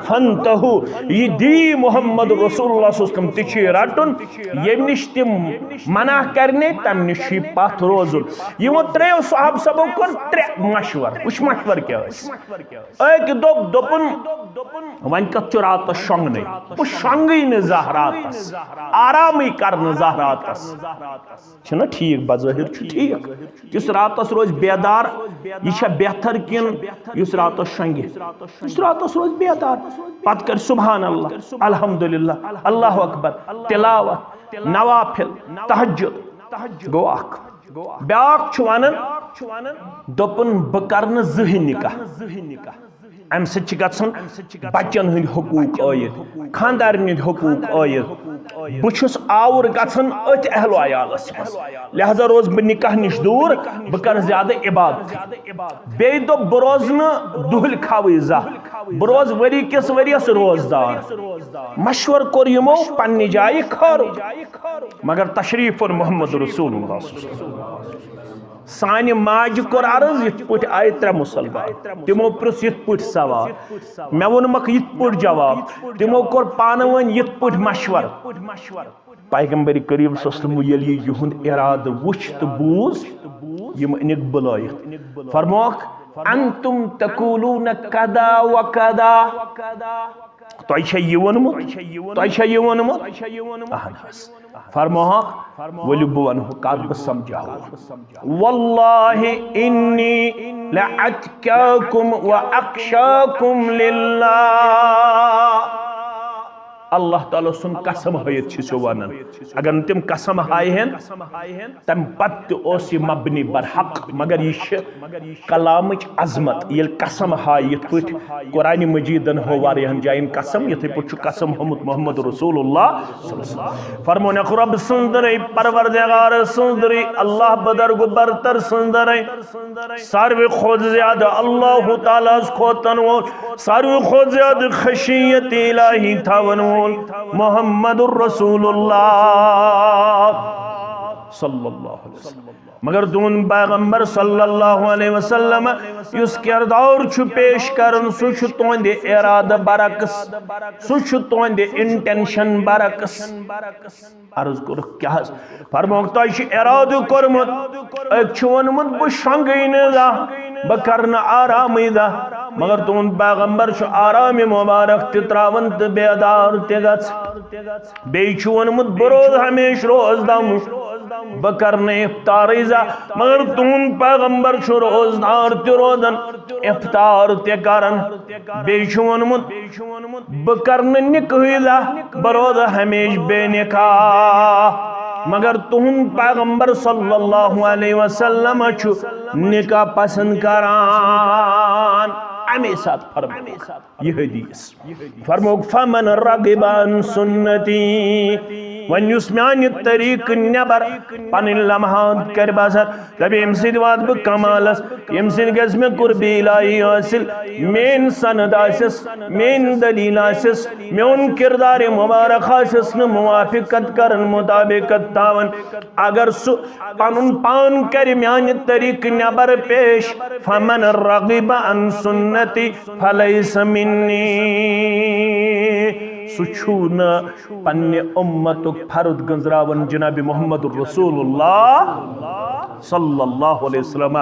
فانتہوا۔" یہِ دی محمد رسول اللہ صلی اللہ علیہ وسلم، تہِ چھُ یہِ رٹُن۔ ییٚمہِ نِش تِم منع کرنہِ، تمہِ نِش چھُ یہِ پتھ روزُن۔ یِمو ترٛیٚیو صحابہٕ صٲبو کوٚر ترٛےٚ مشورٕ۔ وٕچھ مشورٕ کیٛاہ ٲسۍ۔ أکۍ دوٚپ، دوٚپُن، وۄنۍ کتھ چھُ راتس شۄنٛگنٕے؟ بہٕ شۄنٛگٕے نہٕ زانٛہہ راتس، آرامٕے کرٕ نہٕ زانٛہہ راتس۔ چھُنہ ٹھیٖک؟ بظٲہِر چھُ ٹھیٖک۔ یُس راتس روزِ بیدار، یہِ چھا بہتر کِنہٕ یُس راتس شۄنٛگہِ؟ یُس راتس روزِ بیدار، پتہٕ کرِ سبحان اللہ، الحمدللہ، اللہ اکبر، تلاوت، نوافل، تہجد، گوٚو اکھ۔ بیٛاکھ چھُ ونان، دوٚپُن، بہٕ کرٕ نہٕ زٕہٕنۍ نکاح۔ امہِ سۭتۍ چھِ گژھان بچن ہٕنٛدۍ حقوٗق عٲید، خانٛدارٮ۪ن ہٕنٛدۍ حقوٗق عٲید۔ بہٕ چھُس آوُر گژھان أتھۍ اہل و عیالس منٛز، لہذا روزٕ بہٕ نکاح نِش دوٗر، بہٕ کرٕ زیادٕ عبادت۔ بیٚیہِ دوٚپ، بہٕ روزٕ نہٕ دُہٕلۍ کھاوٕے زانٛہہ، بہٕ روزٕ ؤری کِس ؤریس روزدار۔ مشورٕ کوٚر یِمو پننہِ جایہِ خٲرُک، مگر تشریف اوٚن محمد رسول اللہ صلی اللہ علیہ وسلم۔ سانہِ ماجہِ کوٚر عرض، یِتھ پٲٹھۍ آیہِ ترٛےٚ مُسلمان۔ تِمو پرُژھ یِتھ پٲٹھۍ سوال، مےٚ ووٚنمکھ یِتھ پٲٹھۍ جواب۔ تِمو کوٚر پانہٕ ؤنۍ یِتھ پٲٹھۍ مشورٕ۔ پیغمبر کریم صلی اللہ علیہ وسلم ییٚلہِ یہِ یِہُنٛد اِرادٕ وُچھ تہٕ بوٗز، یِم أنِکھ بُلٲیِتھ۔ فرموکھ، "انتم تقولون کذا و کذا۔" تۄہہِ چھا یہِ ووٚنمُت؟ تۄہہِ چھا یہِ ووٚنمُت؟ اہن حظ۔ فرموہکھ، ؤلِو بہٕ وَنہو کَتھ، بہٕ سَمجھاوو۔ "واللہ انی لاتقاکم و اخشاکم للہ۔" اللہ تعالیٰ سُنٛد قسم ہٲیِتھ چھِ سُہ وَنان۔ اگر نہٕ تِم قسم ہایہِ ہن، تَمہِ پتہٕ تہِ اوس یہِ مبنی برحق، مگر یہِ چھِ کلامٕچ عظمت۔ ییٚلہِ قسم ہایہِ یِتھ پٲٹھۍ قرآنِ مجیدن ہو واریاہن جاین قسم، یِتھے پٲٹھۍ چھُ قسم ہومُت محمد رسول اللہ صلی اللہ علیہ وسلم۔ فرمونکھ، رۄب سٕنٛز دٔرے، پروردگار سٕنٛز دٔرے، اللہ بدرگ برتر سٕنٛز دٔرے، ساروی کھۄتہٕ زیادٕ اللہ تعالیٰ ہس کھوتن وول، ساروی کھۄتہٕ زیادٕ خشیت الہی تھاون وول محمد رسول اللہ صلی اللہ علیہ وسلم۔ مگر تُہُنٛد پیغمبر صلی اللہ علیہ وسلم یُس کردار چھُ پیش کران، سُہ چھُ تُہنٛدِ ارادٕ برعکس، سُہ چھُ تُہنٛدِ انٹینشن برعکس۔ عرض کوٚرُکھ، کیٛاہ حظ؟ فرمووُکھ، تۄہہِ چھُ ارادٕ کوٚرمُت، أکۍ چھُ ووٚنمُت، بہٕ شۄنٛگٕے نہٕ زانٛہہ، بہٕ کرٕ نہٕ آرامٕے زانٛہہ، مگر تُہُنٛد پیغمبر چھُ آرامہِ مبارک تہِ تراوان تہٕ بیدار تہِ گژھان۔ بیٚیہِ چھُ ووٚنمُت، بہٕ روزٕ ہمیشہٕ روزدم۔ بہٕ کرٕ نہٕ افطارٕے زانٛہہ، مگر تُہُنٛد پیغمبر چھُ روزدار تہِ روزان، افطار تہِ کران۔ بیٚیہِ چھُ ووٚنمُت، بہٕ کرٕ نہٕ نکاحٕے زانٛہہ، بہٕ روزٕ ہمیشہِ بے نکاح۔ مگر تُہُنٛد پیغمبر صلی اللہ علیہ وسلم چھُ نکاح پسند کران۔ اَمے ساتہٕ فرموو۔ یہِ حدیث۔ فرمووُکھ، "فمن رغب عن سنتی"، وۄنۍ یُس میانہِ طریٖقہٕ نٮ۪بر پنٕنۍ لمحات کرِ بسر، دَپہِ، "ییٚمہِ سۭتۍ واتہٕ بہٕ کمالس، ییٚمہِ سۭتۍ گژھِ مےٚ قربِ الٰہی حٲصِل، میٲنۍ سند آسٮ۪س، میٲنۍ دلیل آسٮ۪س، میون کردار مبارک آسٮ۪س نہٕ موافقت کرن، مطابقت تھاون۔" اگر سُہ پنُن پان کرِ میانہِ طریٖقہٕ نٮ۪بر پیش، "فمن رغب عن سنتی فلیس منی"، سُہ چھُ نہٕ پننہِ اُمتُک فرد گنزراوان جناب محمد رسول اللہ صلی اللہ علیہ وسلم۔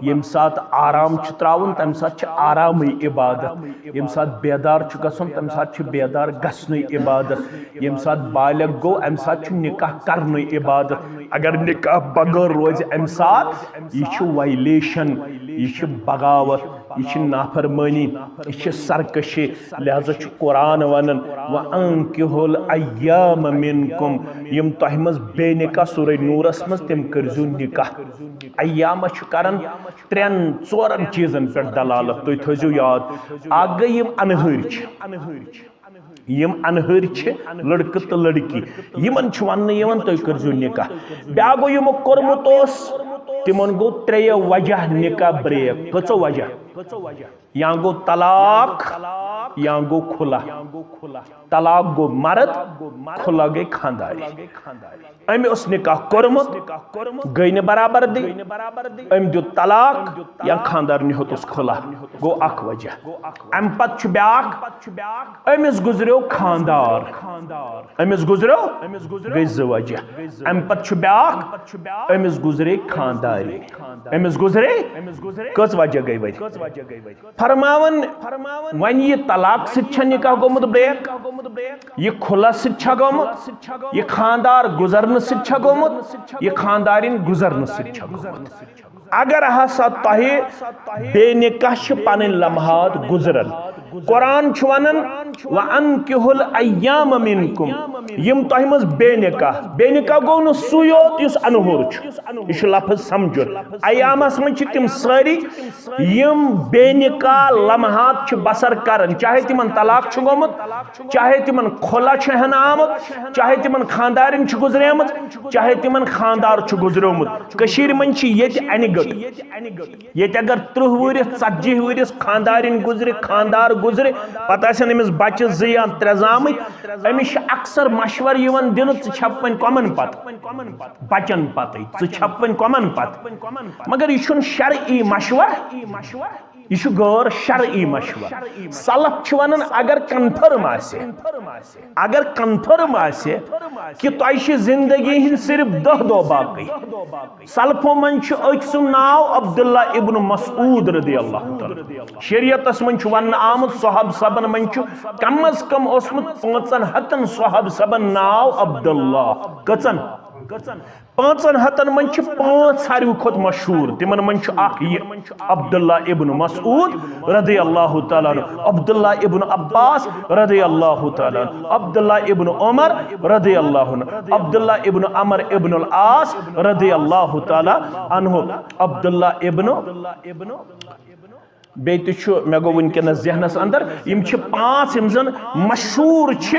ییٚمہِ ساتہٕ آرام چھُ تراوُن، تمہِ ساتہٕ چھِ آرامٕے عبادت۔ ییٚمہِ ساتہٕ بیدار چھُ گژھُن، تمہِ ساتہٕ چھُ بیدار گژھنُے عبادت۔ ییٚمہِ ساتہٕ بالغ گوٚو، امہِ ساتہٕ چھُ نکاح کرنُے عبادت۔ اگر نکاح بغٲر روزِ امہِ ساتہٕ، یہِ چھُ وایلیشن، یہِ چھِ بغاوت، یہِ چھِ نافرمٲنی، یہِ چھِ سرکشی۔ لہذا چھُ قرآن ونان، "وانکحوا الایام منکم"، یِم تۄہہِ منٛز بے نکاح، سورہ نورس منٛز، تِم کٔرزیو نکاح۔ ایام چھُ کران ترٛٮ۪ن ژورن چیٖزن پٮ۪ٹھ دلالت، تُہۍ تھٲیزیو یاد۔ اکھ گٔے یِم انہٲرۍ چھِ، یِم انہٲرۍ چھِ، لڑکہٕ تہٕ لڑکی، یِمن چھُ وننہٕ یِوان، "تُہۍ کٔرزیو نکاح۔" بیٛاکھ گوٚو، یِمو کوٚرمُت اوس، تِمن گوٚو ترٛیٚیو وجہ نکاح بریک۔ کٔژو وجہ؟ یا گوٚو طلاق، یا گوٚو کھُلہ۔ طلاق گوٚو مرد، کھُلہ گٔے خانداری۔ أمۍ اوس نکاح کوٚرمُت، گٔے نہٕ برابردی، أمۍ دیُت طلاق یا خاندارنہِ ہیوٚتُس کھُلہ، گوٚو اکھ وجہ۔ اَمہِ پتہٕ چھُ بیٛاکھ، أمِس گُزریو خاندار، أمِس گُزریو، گٔے زٕ وجہ۔ اَمہِ پتہٕ چھُ بیٛاکھ، أمِس گُزرے خاندارِنۍ، أمِس گُزرے، کٔژ وجہ گٔے وۄنۍ؟ فرماوان، وۄنۍ یہِ طلاق سۭتۍ چھا نکاح گوٚمُت بریک؟ یہِ کھُلہ سۭتۍ چھا گوٚمُت؟ یہِ خاندار گُزرنہٕ سۭتۍ چھا گوٚمُت؟ یہِ خاندارِنۍ گُزرنہٕ سۭتۍ چھا گوٚمُت؟ اگر ہسا تۄہہِ بے نکاح چھِ پنٕنۍ لمحات گُزران، قرآن چھُ ونان، "وانکحوا الایام منکم"، یِم تۄہہِ منٛز بے نکاح، بے نکاح گوٚو نہٕ سُے یوت یُس انہور چھُ، یہِ چھُ لفظ سمجھُن۔ ایامس منٛز چھِ تِم سٲری یِم بے نکاح لمحات چھِ بسر کران، چاہے تِمن طلاق چھُ گوٚمُت، چاہے تِمن کھُلہ چھُ ہٮ۪نہٕ آمُت، چاہے تِمن خاندارِنۍ چھِ گُزریمٕژ، چاہے تِمن خاندار چھُ گُزریومُت۔ کٔشیٖرِ منٛز چھِ ییٚتہِ انہِ گٔٹ۔ ییٚتہِ اگر ترٕٛہ وُہرِس، ژتجی وُہرِس خاندارِنۍ گُزرِ، خاندار گُزرِ، پتہٕ آسن أمِس بچہِ زٕ یا ترٛےٚ زامٕتۍ، أمِس چھِ اکثر مشورٕ یِوان دِنہٕ، "ژٕ چھَکھ وۄنۍ کۄمن پتہٕ؟" بچن پتے، ژٕ چھَکھ وۄنۍ کۄمن پتہٕ؟ مگر یہِ چھُنہٕ شرعی مشورٕ، یہِ چھُ غٲر شرعی مشورٕ۔ سلف چھِ ونان، اگر کنفرم آسہِ، اگر کنفرم آسہِ کہِ تۄہہِ چھِ زندگی ہٕنٛدۍ صرف دَہ دۄہ باقٕے، سلفو منٛز چھُ أکۍ سُنٛد ناو عبداللہ ابن مسعود رضی اللہ تعالیٰ۔ شریعتس منٛز چھُ وننہٕ آمُت، صحابہ صٲبن منٛز چھُ کم از کم اوسمُت پانٛژن ہتن صحابہ صٲبن ناو عبداللہ۔ کٔژن؟ پانٛژن ہتن منٛز چھِ پانٛژھ ساروی کھۄتہٕ مشہوٗر، تِمن منٛز چھُ اکھ یہِ عبداللہ ابن مسعود رضی اللہ تعالیٰ عنہ، عبداللہ ابن عباس رضی اللہ تعالیٰ عنہ، عبداللہ ابن عمر رضی اللہ عنہ، عبداللہ ابن عمر ابن العاص رضی اللہ تعالیٰ عنہ، عبداللہ ابن بیٚیہِ تہِ چھُ، مےٚ گوٚو وٕنکیٚنَس ذہنَس اندر، یِم چھِ پانٛژھ یِم زَن مشہوٗر چھِ،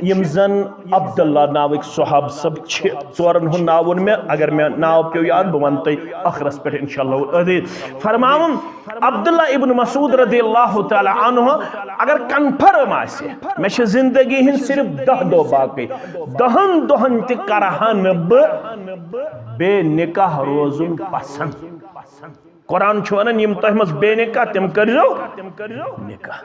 یِم زَن عبداللہ ناوٕکۍ صحابہٕ صٲب چھِ۔ ژورَن ہُنٛد ناو ووٚن مےٚ، اگر مےٚ ناو پیوٚو یاد، بہٕ وَنہٕ تۄہہِ ٲخرَس پٮ۪ٹھ انشاءاللہ العزیز۔ فرماوُن، عبداللہ ابن مسعود رضی اللہ تعالیٰ عنہ، اگر کنفرم آسہِ، مےٚ چھِ زندگی ہِنٛدۍ صرف دَہ دۄہ باقٕے، دَہَن دۄہَن تہِ کَرٕ ہا نہٕ بہٕ بے نکاح روزُن پسنٛد۔ قرآن چھُ ونان، یِم تۄہہِ منٛز بے نکاح، تِم کٔرۍزیو نکاح۔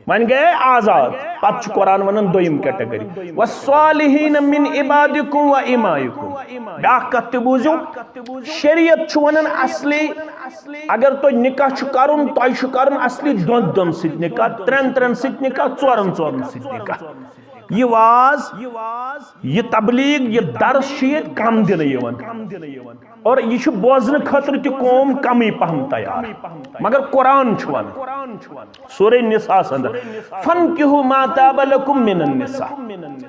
وۄنۍ گٔیے آزاد، پتہٕ چھُ قرآن ونان دوٚیِم category، "والصالحین من عبادکم و امائکم"۔ بیٛاکھ کتھ تہِ بوٗزِو، شریعت چھُ ونان اصلی، اگر تۄہہِ نکاح چھُ کرُن، تۄہہِ چھُ کرُن اصلی دۄن دۄن سۭتۍ نکاح، ترٛٮ۪ن ترٛٮ۪ن سۭتۍ نکاح، ژورن ژورن سۭتۍ نکاح۔ یہ واز، یہ تبلیغ، یہ درس چھُ ییٚتہِ کم دِنہٕ یِوان۔ اور یہ چھُ بوزنہٕ خٲطرٕ تہِ قوم کمٕے پہم تیار۔ مگر قرآن چھُ ونان، سورہ نساء اندر، "فانکحوا ما طاب لکم من النساء۔"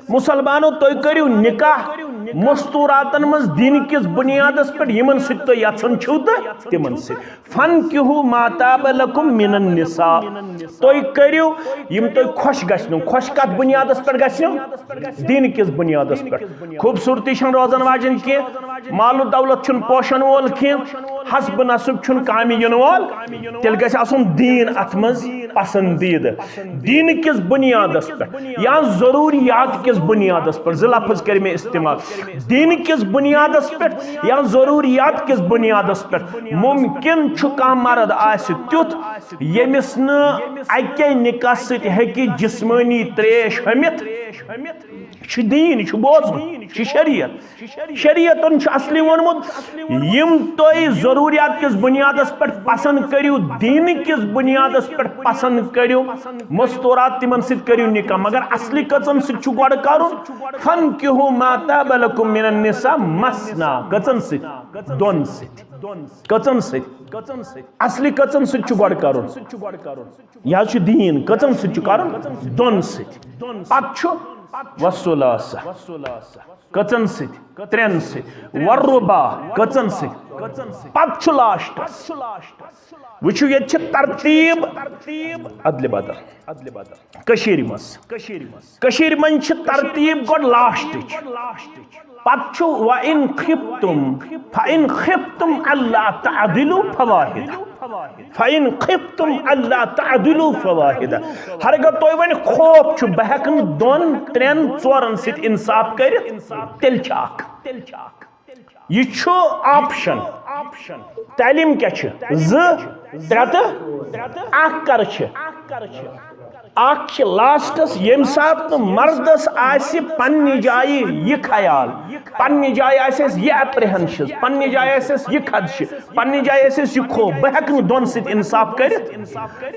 مسلمانو، تُہۍ کٔرِو نکاح مستوراتن منٛز دین کِس بنیادس پٮ۪ٹھ، یِمن سۭتۍ تُہۍ یژھان چھِو تہٕ تِمن سۭتۍ۔ "فانکحوا ما طاب لکم من النساء۔" تُہۍ کٔرِو یِم تۄہہِ خۄش گژھنو۔ خۄش کتھ بنیادس پٮ۪ٹھ گژھنو؟ دین کِس بنیادس پٮ۪ٹھ۔ خوبصورتی چھنہٕ روزن واجن کینٛہہ، مال و دولت چھُنہٕ پوشن وول کینٛہہ، حسب نسب چھُنہٕ کامہِ یِنہٕ وول۔ تیٚلہِ گژھِ آسُن دین اتھ منٛز پسندیدٕ۔ دین کِس بنیادس پٮ۪ٹھ یا ضروریات کِس بنیادس پٮ۪ٹھ، زٕ لفظ کٔرۍ مےٚ استعمال۔ دین کِس بنیادس پٮ۪ٹھ یا ضروریات کِس بنیادس پٮ۪ٹھ۔ ممکن چھُ کانٛہہ مرد آسہِ تیُتھ، ییٚمِس نہٕ اَکے نکاح سۭتۍ ہیٚکہِ جسمٲنی تریش ہُمِتھ۔ یہِ چھُ دین، یہِ چھُ بوزُن، یہِ چھُ شریعت۔ شریعتن چھُ اصلی ووٚنمُت، یِم تُہۍ ضروریات کِس بنیادس پٮ۪ٹھ پسند کٔرِو، دین کِس بنیادس پٮ۪ٹھ پسند کٔرِو، مستورات، تِمن سۭتۍ کٔرِو نکاح، مگر اصلی کٔژن سۭتۍ چھُ گۄڈٕ کرُن؟ "فانکحوا ما طاب لکم من النساء مثنی۔" کٔژن سۭتۍ؟ دۄن سۭتۍ۔ کٔژن سۭتۍ؟ اصلی کٔژن سۭتۍ چھُ گۄڈٕ کرُن؟ یہِ حظ چھُ دین۔ کٔژن سۭتۍ چھُ کرُن؟ دۄن سۭتۍ۔ پتہٕ چھُ وثلاثہ۔ کٔژن سۭتۍ؟ ترٛٮ۪ن سۭتۍ۔ والرباع۔ کٔژن سۭتۍ؟ پتہٕ چھُ لاسٹس۔ وٕچھِو، ییٚتہِ چھِ ترتیب ادلہِ بدل۔ کٔشیٖرِ منٛز، کٔشیٖرِ منٛز چھِ ترتیب گۄڈٕ لاسٹٕچ۔ پتہٕ چھُ "وَإِنْ خِفْتُمْ، فَإِنْ خِفْتُمْ أَلَّا تَعْدِلُوا فَوَاحِدَةً، فَإِنْ خِفْتُمْ أَلَّا تَعْدِلُوا فَوَاحِدَةً۔" ہرگاہ تۄہہِ وۄنۍ خوف چھُ، بہٕ ہٮ۪کہٕ نہٕ دۄن، ترٛٮ۪ن، ژورن سۭتۍ انصاف کٔرِتھ، تیٚلہِ چھِ اکھ۔ یہِ چھُ آپشن۔ تعلیٖم کیٛاہ چھِ؟ زٕ، ترٛےٚ تہٕ اکھ کر چھِ؟ اکھ چھِ لاسٹس، ییٚمہِ ساتہٕ نہٕ مردس آسہِ پننہِ جایہِ یہِ خیال، پننہِ جایہِ آسٮ۪س یہِ اپریہنشن، پننہِ جایہِ آسٮ۪س یہِ خدشہِ، پننہِ جایہِ آسٮ۪س یہِ خوف، بہٕ ہٮ۪کہٕ نہٕ دۄن سۭتۍ انصاف کٔرِتھ،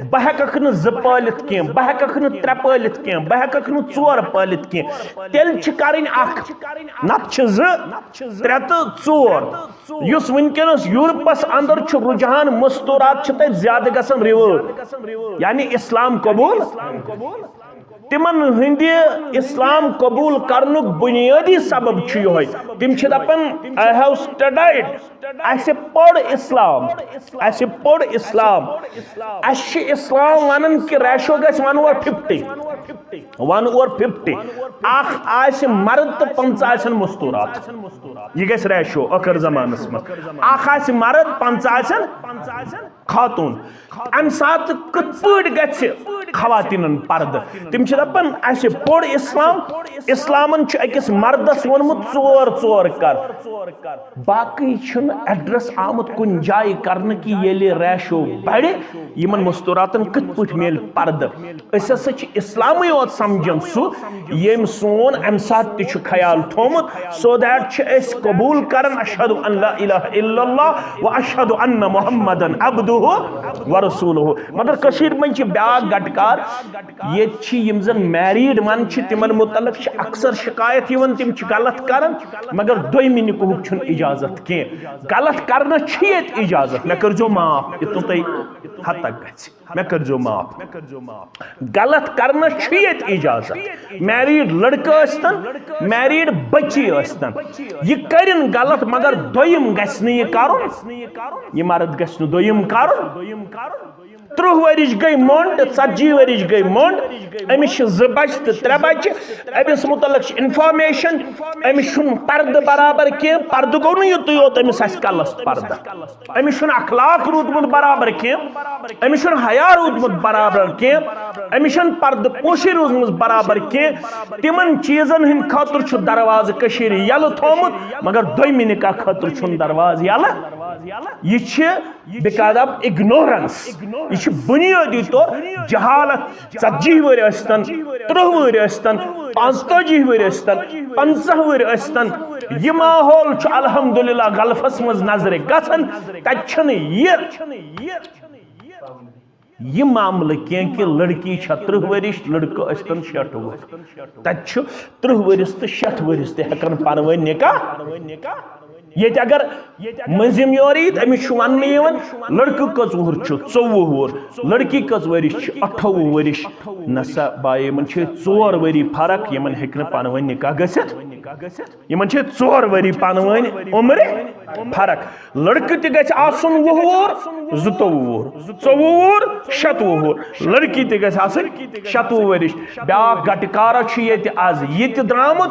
بہٕ ہٮ۪ککھ نہٕ زٕ پٲلِتھ کینٛہہ، بہٕ ہٮ۪ککھ نہٕ ترٛےٚ پٲلِتھ کینٛہہ، بہٕ ہٮ۪ککھ نہٕ ژور پٲلِتھ کینٛہہ، تیٚلہِ چھِ کرٕنۍ اکھ، نتہٕ چھِ زٕ، ترٛےٚ تہٕ ژور۔ یُس وٕنکیٚنس یورپس اندر چھُ رجحان، مستورات چھِ تتہِ زیادٕ گژھان revert، یعنی اسلام قبول۔ تِمن ہٕنٛدِ اسلام قبول کرنُک بنیٲدی سبب چھُ یِہوٚے، تِم چھِ دپان، "I have studied، اسہِ پوٚر اسلام، اسہِ پوٚر اسلام، اسہِ چھُ اسلام ونان کہِ ratio گژھِ one over fifty، one over fifty، اکھ آسہِ مرد تہٕ پنٛژاہ آسن مستورات۔" یہِ گژھِ ratio ٲخر زمانس منٛز، اکھ آسہِ مرد، پنٛژاہ آسن خاتون۔ امہِ ساتہٕ کِتھ پٲٹھۍ گژھِ خواتینن پردٕ؟ تِم چھِ دپان، "اسہِ پوٚر اسلام، اسلامن چھُ أکِس مردس ووٚنمُت، ژور ژور کر۔" باقٕے چھُنہٕ address آمُت کُنہِ جایہِ کرنہٕ کہِ ییٚلہِ ratio بڑِ، یِمن مستوراتن کِتھ پٲٹھۍ میلہِ پردٕ۔ أسۍ ہسا چھِ اسلامٕے یوت سمجھان سُہ، ییٚمۍ سون امہِ ساتہٕ تہِ چھُ خیال تھومُت، so that چھِ أسۍ قبول کران، "اشہد ان لا الہ الا اللہ و اشہد ان محمدن عبدہ و رسولہ۔" مگر کٔشیٖرِ منٛز چھِ بیٛاکھ گٹہٕ کار، ییٚتہِ چھِ یِم زن married ون چھِ، تِمن متعلق چھِ اکثر شکایت یِوان، تِم چھِ غلط کران، مگر دوٚیمہِ نکاحُک چھُنہٕ اجازت کینٛہہ۔ غلط کرنس چھِ ییٚتہِ اجازت، مےٚ کٔرۍزیو معاف، یوٚتنہٕ تۄہہِ حد تک گژھِ۔ مےٚ کٔرۍزیو معاف۔ غلط کرنس چھُ ییٚتہِ اجازت۔ Married لڑکہٕ ٲسۍتن، married بچی ٲسۍتن، یہِ کرن غلط، مگر دوٚیِم گژھِ نہٕ یہِ کرُن۔ یہِ مرد گژھِ نہٕ دوٚیِم کرُن۔ ترٕٛہ ؤرِش گٔے مۄنڈ، ژتجی ؤرِش گٔے مۄنڈ، أمِس چھِ زٕ بچہِ تہٕ ترٛےٚ بچہِ، أمِس متعلق چھِ information، أمِس چھُنہٕ پردٕ برابر کینٛہہ۔ پردٕ گوٚو نہٕ یُتُے یوت، أمِس آسہِ کلس پردٕ۔ أمِس چھُنہٕ اخلاق روٗدمُت برابر کینٛہہ، أمِس چھُنہٕ حیا روٗدمُت برابر کینٛہہ، أمِس چھَنہٕ پردٕ پوشی روٗزمٕژ برابر کینٛہہ۔ تِمن چیٖزن ہٕنٛدِ خٲطرٕ چھُ دروازٕ کٔشیٖرِ یَلہٕ تھومُت، مگر دوٚیمہِ نکاح خٲطرٕ چھُنہٕ دروازٕ یَلہٕ۔ یہِ چھِ because of ignorance۔ یہِ چھِ بُنیٲدی طور جہالت۔ ژتجی وُہٕرۍ ٲسۍتن، ترٕٛہ وُہٕرۍ ٲسۍتن، پانٛژتٲجی وُہٕرۍ ٲسۍتن، پنٛژاہ وُہٕرۍ ٲسۍتن، یہِ ماحول چھُ الحمدللہ غلفس منٛز نظرِ گژھان۔ تتہِ چھُنہٕ یہِ یہِ معاملہٕ کینٛہہ کہِ لڑکی چھےٚ ترٕٛہ ؤرِش، لڑکہٕ ٲسۍتن شیٹھ وُہُر۔ تتہِ چھُ ترٕٛہ ؤرِس تہٕ شیٹھ ؤرِس تہِ ہٮ۪کان پانہٕ ؤنۍ نکاح۔ ییٚتہِ اگر مٔنٛزِم یور یی تہٕ أمِس چھُ وننہٕ یِوان، لڑکہٕ کٔژ وُہُر چھُ؟ ژوٚوُہ وُہُر۔ لڑکی کٔژ ؤرِش چھِ؟ اَٹھووُہ ؤرِش۔ نسا باے، یِمن چھِ ژور ؤری فرق، یِمن ہیٚکہِ نہٕ پانہٕ ؤنۍ نکاح گٔژھِتھ۔ یِمن چھِ ژور ؤری پانہٕ ؤنۍ عمرِ فرق۔ لڑکہٕ تہِ گژھِ آسُن وُہ وُہُر، زٕتووُہ وُہُر، ژوٚوُہ وُہُر، شَتوُہ وُہُر۔ لڑکی تہِ گژھِ آسٕنۍ شَتوُہ ؤرِش۔ بیٛاکھ گٹہٕ کارا چھُ ییٚتہِ از یہِ تہِ درٛامُت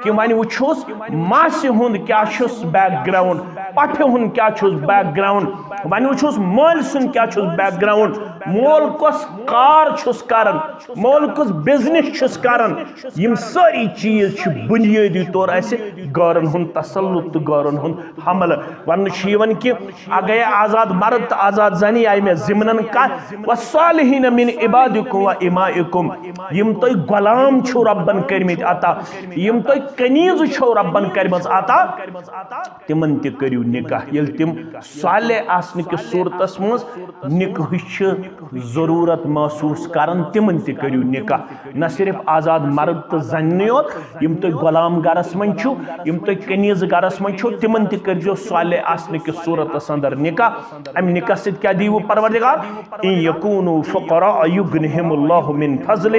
کہِ وۄنۍ وٕچھوس ماسہِ ہُنٛد کیٛاہ چھُس بیک گراؤنڈ، پۄپھِ ہُنٛد کیٛاہ چھُس بیک گراؤنڈ، وۄنۍ وٕچھوس مٲلۍ سُنٛد کیٛاہ چھُس بیک گراؤنڈ، مول کۄس کار چھُس کران، مول کُس بزنس چھُس کران۔ یِم سٲری چیٖز چھِ بُنیٲدی طور اَسہِ گٲرن ہُنٛد تسلط تہٕ گٲرن ہُنٛد حملہٕ۔ وننہٕ چھُ یِوان کہِ اگے آزاد مرد تہٕ آزاد زنی آیہِ مےٚ ضمنن کتھ، "والصالحین من عبادکم و امائکم"، یِم تۄہہِ غلام چھِو رۄبن کٔرمٕتۍ عطا، یِم تۄہہِ کنیز چھِو رۄبن کٔرمٕژ عطا، تِمن تہِ کٔرِو نکاح۔ ییٚلہِ تِم صالح آسنہٕ کِس صورتس منٛز نکاحٕچ چھِ ضروٗرت محسوٗس کران، تِمن تہِ کٔرِو نکاح۔ نہ صرف آزاد مرد تہٕ زنہِ یوت، یِم تُہۍ غلام گرس منٛز چھِو، یِم تُہۍ کنیز گرس منٛز چھِو، تِمن تہِ کٔرزیو صالح آسنہٕ کِس صورتس اندر نکاح۔ امہِ نکاح سۭتۍ کیٛاہ دِیِو پروردگار؟ ان یکونوا فقراء یغنہم اللہ من فضلہ،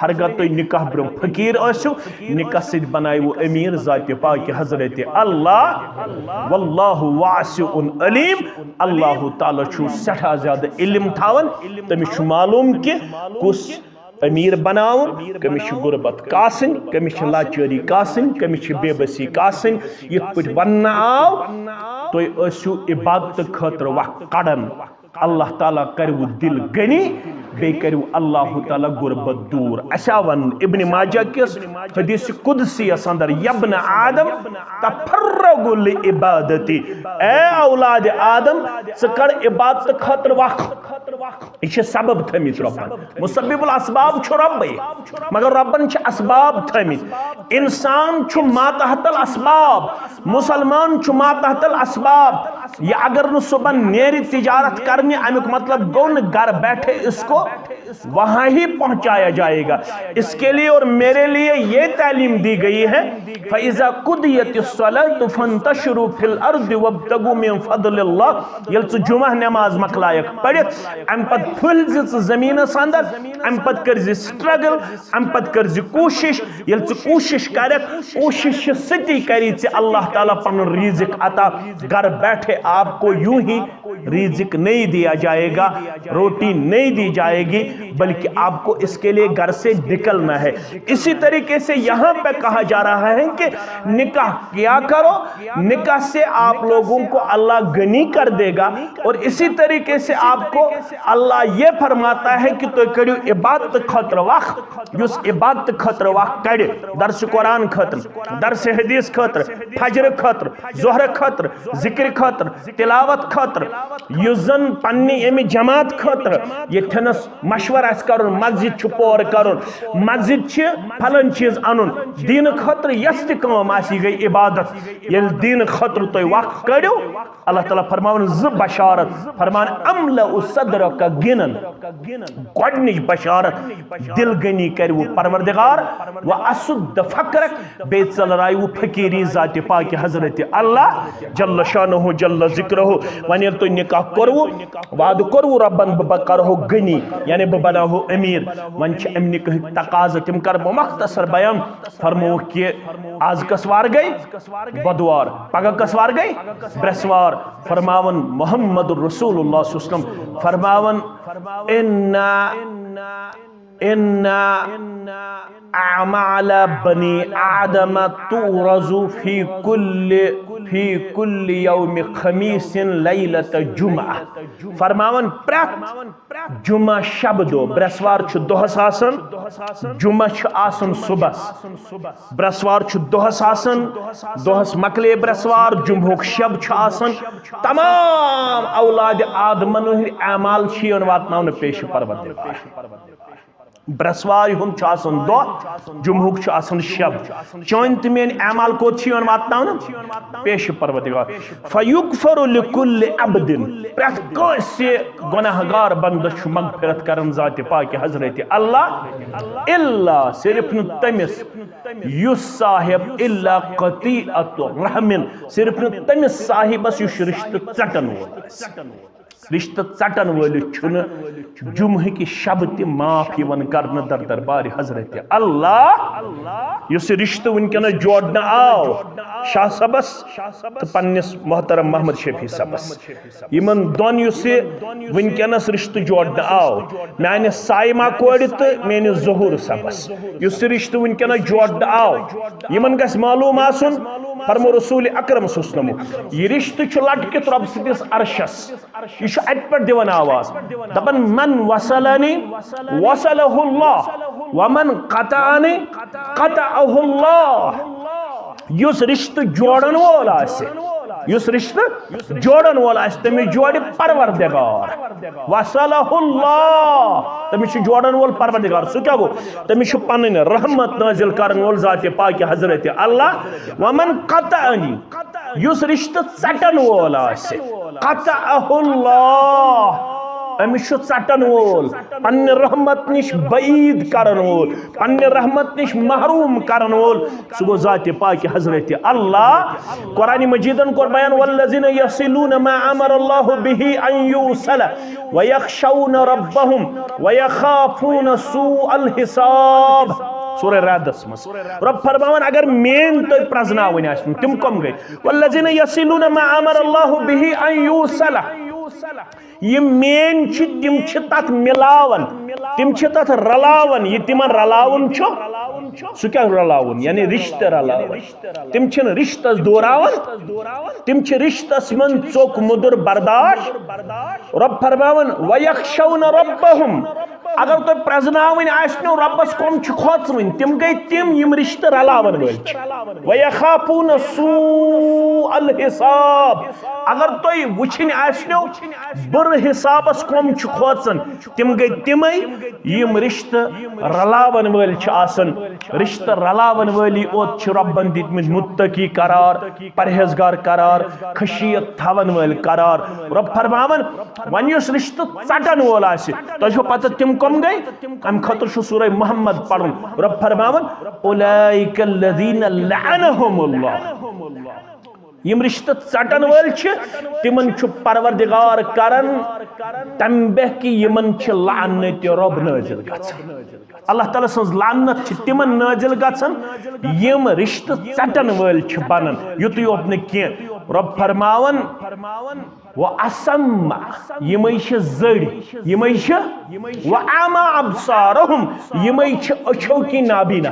ہرگاہ تُہۍ نکاح برونٛہہ فقیر ٲسِو، نکاح سۭتۍ بنایوٕ امیر ذات پاک حضرت اللہ۔ واللہ واسع علیم، اللہ تعالیٰ چھُ سٮ۪ٹھاہ زیادٕ علم تھاوان، تٔمِس چھُ معلوم کہِ کُس امیر بناوُن، کٔمِس چھِ غربت کاسٕنۍ، کٔمِس چھِ لاچٲری کاسٕنۍ، کٔمِس چھِ بے بسی کاسٕنۍ۔ یِتھ پٲٹھۍ وننہٕ آو، تُہۍ ٲسِو عبادتہٕ خٲطرٕ وقت کڑان، اللہ تعالیٰ کرِوٕ دل غنی، بیٚیہِ کرِوٕ اللہ تعالیٰ غربت دوٗر۔ اسہِ آو وننہٕ ابن ماجہ کِس حدیث قدسی یس اندر، "یبن آدم تفرغ لعبادتی"، اے اولاد آدم، ژٕ کڑ عبادتہٕ خٲطرٕ وقت۔ یہِ چھِ سبب تھٲمٕتۍ رۄبن۔ مسبب الاسباب چھُ رۄبے، مگر رۄبن چھِ اسباب تھٲمٕتۍ۔ انسان چھُ ماتحت الاسباب، مسلمان چھُ ماتحت الاسباب۔ یہِ اگر نہٕ صبحن نیرِ تجارت کرنہِ، امیُک مطلب گوٚو نہٕ گھر بیٹھے اس کو وہاں ہی پہنچایا جائے گا۔ اس کے لیے اور میرے لیے یہ تعلیم دی گئی ہے، فَإِذَا قُضِيَتِ الصَّلَاةُ فَانْتَشِرُوا فِي الْأَرْضِ وَابْتَغُوا مِنْ فَضْلِ اللَّهِ۔ ییٚلہِ ژٕ جمعہ نماز مۄکلایکھ پٔرِتھ، اَمہِ پتہٕ پھٔلۍ زِ ژٕ زٔمیٖنَس اندر، اَمہِ پتہٕ کٔرۍ زِ struggle، اَمہِ پتہٕ کٔرۍ زِ کوٗشِش۔ ییٚلہِ ژٕ کوٗشِش کَرَکھ، کوٗشِش چھِ سۭتی کَری ژےٚ اللہ تعالیٰ پَنُن رِزِق عطا۔ گھر بیٹھے آپ کو یوں ہی رزق نہیں دیا جائے گا، روٹی نہیں دی جائے گی، بلکہ آپ کو اس کے لیے گھر سے نکلنا ہے۔ اسی طریقے سے یہاں پہ کہا جا رہا ہے کہ نکاح کیا کرو، نکاح سے آپ لوگوں کو اللہ غنی کر دے گا، اور اسی طریقے سے آپ کو اللہ یہ فرماتا ہے کہ تُہۍ کٔرِو عبادت خٲطرٕ وقت، یُس عبادت خٲطرٕ وقت کڑِ، درس قرآن خٲطرٕ، درس حدیث خٲطرٕ، فجر خٲطرٕ، ظہر خٲطرٕ، ذکر خٲطرٕ، تلاوت خٲطرٕ، یُس زن پننہِ امہِ جماعت خٲطرٕ ییٚتھٮ۪نس مشورٕ آسہِ کرُن، مسجد چھُ پور کرُن، مسجد چھِ فلٲنۍ چیٖز انُن، دین خٲطرٕ یۄس تہِ کٲم آسہِ، یہِ گٔے عبادت۔ ییٚلہِ دین خٲطرٕ تُہۍ وقت کٔڑِو، اللہ تعالیٰ فرماوان زٕ بشارت، فرمان، "املأ صدرک غنن"، گۄڈنِچ بشارت، دل غنی کرِوٕ پروردگار، "واسد فقرک"، بیٚیہِ ژٔلرایوٕ فقیری ذاتِ پاکہِ حضرت اللہ جل شانہ جل ذکرہ۔ وۄنۍ ییٚلہِ تُہۍ نکاح کوٚروٕ، وعدٕ کوٚروٕ رۄبن، بہٕ، بہٕ کرہو غنی، یعنی بہٕ بناوہو امیر۔ وۄنۍ چھِ امہِ نکاحٕکۍ تقاضہٕ، تِم کرٕ بہٕ مختصر بیان۔ فرمووُکھ کہِ آز کس وار گٔے؟ بۄدوار۔ پگاہ کس وار گٔے؟ برٛٮ۪سوار۔ فرماوان محمد رسول اللہ صلی اللہ علیہ وسلم فرماوان، "اِنَّ، اِنَّ اعمال بنی آدم تعرض فی کل، فی کل یوم خمیس لیلۃ جمعہ"۔ فرماوان پرٛٮ۪تھ جمعہ شب دۄہ، برٛٮ۪سوار چھُ دۄہس آسان، جمعہ چھُ آسان صبحس۔ برٛٮ۪سوار چھُ دۄہس آسان، دۄہس مۄکلے برٛٮ۪سوار، جمعہُک شب چھُ آسان۔ تمام اولاد آدمن ہٕنٛدۍ اعمال چھِ یِوان واتناونہٕ پیش پروردگار۔ برسوارِ ہُنٛد چھُ آسان دۄہ، جمعہُک چھُ آسان شب۔ چٲنۍ تہٕ میٲنۍ اعمال کوٚت چھِ یِوان واتناونہٕ؟ پیش پروردگار۔ فیغفر لکل عبد، پرٛٮ۪تھ کٲنٛسہِ گۄناہ گار بندس چھُ مغفرت کران ذاتِ پاکِ حضرت اللہ، الا، صرف نہٕ تٔمِس، یُس صاحب، الا قطیعت رحمن، صرف نہٕ تٔمِس صاحبس یُس رشتہٕ ژٹن وول آسہِ۔ رشتہٕ ژٹن وٲلِس چھُنہٕ جمعہٕکہِ شبہٕ تہِ معاف یِوان کرنہٕ در دربارِ حضرت اللہ۔ یُس یہِ رشتہٕ وٕنکیٚنس جوڑنہٕ آو شاہ صٲبس تہٕ پننِس محترم محمد شفیع صٲبس، یِمن دۄن یُس یہِ وٕنکیٚنس رشتہٕ جوڑنہٕ آو، میانہِ صایمہ کورِ تہٕ میٲنِس ظہور صٲبس، یُس یہِ رشتہٕ وٕنکیٚنس جوڑنہٕ آو، یِمن گژھِ معلوم آسُن، فرمو رسول اکرم صلی اللہ علیہ وسلم، یہِ رشتہٕ چھُ لٹکِتھ رۄب سٕنٛدِس عرشس۔ یہِ چھُ اتہِ پٮ۪ٹھ دِوان آواز، دپان، "من وصلنی وصلہ اللہ، ومن قطعنی قطعہ اللہ۔" یُس رشتہٕ جوڑن وول آسہِ، یُس رشتہٕ جوڑن وول آسہِ، تٔمِس جوڑِ پروردگار۔ وصلہ اللہ، تٔمِس چھُ جوڑن وول پروردگار۔ سُہ کیٛاہ گوٚو؟ تٔمِس چھُ پنٕنۍ رحمت نٲزِل کرن وول ذاتِ پاکِ حضرت اللہ۔ ومن قطعنی، یُس رشتہٕ ژٹن وول آسہِ، قطعہ اللہ، أمِس چھُ ژٹن وول، پننہِ رحمت نِش بعید کرن وول، پننہِ رحمت نِش محروم کرن وول، سُہ گوٚو ذاتِ پاکِ حضرت اللہ۔ قرآن مجیدن کوٚر بیان، "والذین یصلون ما امر اللہ بہ ان یوصل ویخشون ربہم ویخافون سوء الحساب۔" سورہ رعدس منٛز رۄب فرماوان، اگر میٲنۍ تُہۍ پرزناوٕنۍ آسن، تِم کم گٔے؟ والذین یصلون ما امر اللہ بہ ان یوصل۔ یِم میٲنۍ چھِ، تِم چھِ تتھ ملاوان، تِم چھِ تتھ رلاوان۔ یہِ تِمن رلاوُن چھُ، سُہ کیٛاہ رلاوُن؟ یعنی رشتہٕ رلاوان۔ تِم چھِنہٕ رشتس دوراوان، تِم چھِ رشتس منٛز ژوٚک مُدُر برداشت۔ رۄب فرماوان، ویخشون ربہم۔ اگر تۄہہِ پرزناوٕنۍ آسنو رۄبس کم چھِ کھوژوٕنۍ، تِم گٔے تِم یِم رشتہٕ رلاون وٲلۍ چھِ۔ ویخافون سوء الحساب۔ اگر تۄہہِ وٕچھِنۍ آسنو بُرٕ حسابس کم چھِ کھوژان، تِم گٔے تِمے یِم رشتہٕ رلاون وٲلۍ چھِ آسان۔ رشتہٕ رلاون وٲلی اوت چھِ رۄبن دِتمٕتۍ متقی قرار، پرہیزگار قرار، خشیت تھاون وٲلۍ قرار۔ رۄب فرماوان، وۄنۍ یُس رشتہٕ ژٹن وول آسہِ، تۄہہِ چھو پتہ تِم کم گٔے؟ امہِ خٲطرٕ چھُ سورہ محمد پرُن۔ رۄب فرماوان، اولئک الذین لعنہم اللہ۔ یِم رشتہٕ ژٹن وٲلۍ چھِ، تِمن چھُ پروردگار کران تنبیہ کہِ یِمن چھِ لعنتِ رۄب نٲزِل گژھان۔ اللہ تعالیٰ سٕنٛز لعنت چھِ تِمن نٲزِل گژھان، یِم رشتہٕ ژٹن وٲلۍ چھِ بنان۔ یُتُے یوت نہٕ کینٛہہ، رۄب فرماوان، و اسم، یِمے چھِ زٔڑۍ، یِمے چھِ، و اعمی ابصارہم، یِمے چھِ أچھو کِنۍ نابینا۔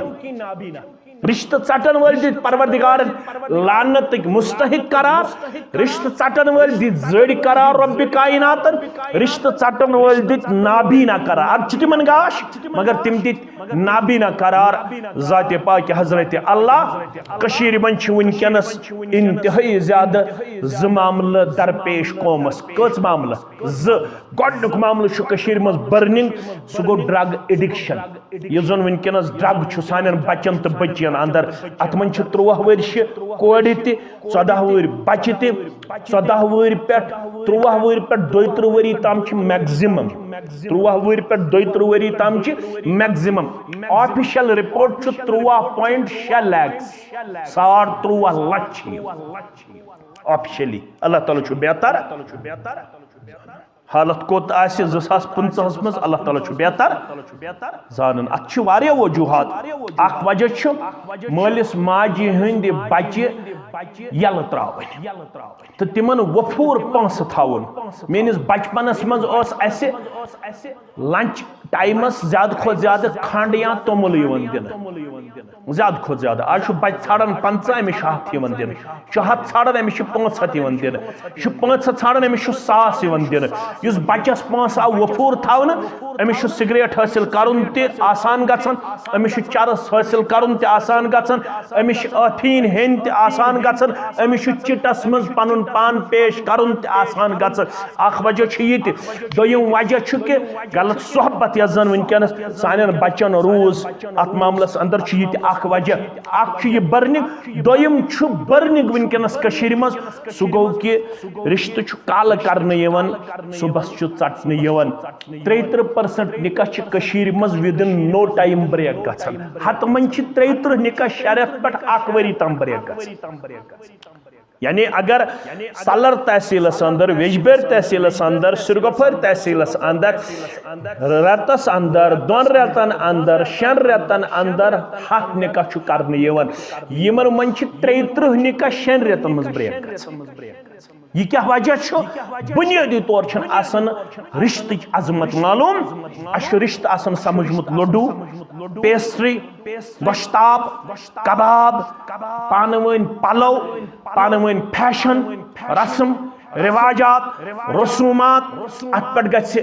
رشتہٕ ژٹن وٲلۍ دِتۍ پروردگارن لعنتٕکۍ مستحق قرار، رشتہٕ ژٹن وٲلۍ دِتۍ زٔڑۍ قرار رۄبِ کائناتن، رشتہٕ ژٹن وٲلۍ دِتۍ نابینا قرار۔ ادٕ چھِ تِمن گاش، مگر تِم دِتۍ نابینا قرار ذاتِ پاکِ حضرت اللہ۔ کٔشیٖرِ منٛز چھِ وٕنکیٚنس انتہٲئی زیادٕ زٕ معاملہٕ درپیش قومس۔ کٔژ معاملہٕ؟ زٕ۔ گۄڈٕنیُک معاملہٕ چھُ کٔشیٖرِ منٛز برننگ، سُہ گوٚو ڈرگ ایڈکشن۔ یُس زن وٕنکیٚنس ڈرگ چھُ سانٮ۪ن بچن تہٕ بچین اندر۔ اتھ منٛز چھِ تُرٛواہ ؤرشہِ کورِ تہِ، ژۄداہ وُہٕرۍ بچہِ تہِ۔ ژۄداہ وُہٕرۍ پٮ۪ٹھ، تُرٛواہ وُہٕرۍ پٮ۪ٹھ دۄیہِ ترٕٛہ ؤری تام چھِ میکزِمم۔ تُرٛواہ وُہٕرۍ پٮ۪ٹھ دۄیہِ ترٕٛہ ؤری تام چھِ میکزِمم۔ آفیشل رپورٹ چھُ تُرٛواہ پوینٹ شےٚ لیکس، ساڑ تُرٛواہ لچھ چھِ یِم۔ آفیشلی۔ اللہ تعالیٰ چھُ بہتر۔ حالت کوٚت آسہِ زٕ ساس پٕنٛژٕہَس منٛز، اللہ تعالیٰ چھُ بہتر زانان۔ اتھ چھِ واریاہ وجوہات۔ اکھ وجہ چھُ مٲلِس ماجہِ ہٕنٛدِ بچہِ یلہٕ ترٛاوٕنۍ تہٕ تِمن وفور پونٛسہٕ تھاوُن۔ میٲنِس بچپنس منٛز ٲس اسہِ لنچ ٹایمس زیادٕ کھۄتہٕ زیادٕ کھنڈ یا توٚمُل یِوان دِنہٕ۔ زیادٕ کھۄتہٕ زیادٕ۔ آز چھُ بچہٕ ژھانڈان پنٛژاہ، أمِس چھُ ہتھ یِوان دِنہٕ۔ یہِ چھُ ہتھ ژھانڈان، أمِس چھُ پانٛژھ ہتھ یِوان دِنہٕ۔ یہِ چھُ پانٛژھ ہتھ ژھانڈان، أمِس چھُ ساس یِوان دِنہٕ۔ یُس بچس پونٛسہٕ آو وفور تھاونہٕ، أمِس چھُ سگریٹ حٲصِل کرُن تہِ آسان گژھان، أمِس چھُ چرس حٲصِل کرُن تہِ آسان گژھان، أمِس چھُ ٲفیٖن ہیٚنۍ تہِ آسان گژھان، أمِس چھُ چِٹس منٛز پنُن پان پیش کرُن تہِ آسان گژھان۔ اکھ وجہ چھُ یہِ تہِ۔ دوٚیِم وجہ چھُ کہِ غلط صحبت یۄس زن وٕنکیٚنس سانٮ۪ن بچن روٗز، اتھ معاملس اندر چھُ یہِ تہِ اکھ وجہ۔ اکھ چھُ یہِ burning، دوٚیِم چھُ burning وٕنکیٚنس کٔشیٖرِ منٛز، سُہ گوٚو کہِ رشتہٕ چھُ کالہٕ کرنہٕ یِوان، صُبحس چھُ ژٹنہٕ یِوان۔ ترٛیہِ تٕرٛہ percent نکاح چھِ کٔشیٖرِ منٛز within no time break گژھان۔ ہتہٕ منٛز چھِ ترٛیہِ تٕرٛہ نکاح شےٚ رٮ۪تھ پٮ۪ٹھ اکھ ؤری تام break گژھان۔ یعنی اگر سالر تحصیلس اندر، ویجبیر تحصیلس اندر، سرگوفر تحصیلس اندر رٮ۪تس اندر، دۄن رٮ۪تن اندر، شٮ۪ن رٮ۪تن اندر ہتھ نکاح چھُ کرنہٕ یِوان، یِمن منٛز چھِ ترٛیہِ تٕرٛہ نکاح شٮ۪ن رٮ۪تن منٛز break گژھان۔ یہِ کیٛاہ وجہ چھُ؟ بُنیٲدی طور چھُنہٕ آسان رِشتٕچ عظمت معلوم۔ اَسہِ چھُ رِشتہٕ آسان سمجھمُت لڈو، pastry، گۄشتاب، کباب، پانہٕ ؤنۍ پلو، پانہٕ ؤنۍ fashion، رسم، رواجات، رسومات، اتھ پٮ۪ٹھ گژھِ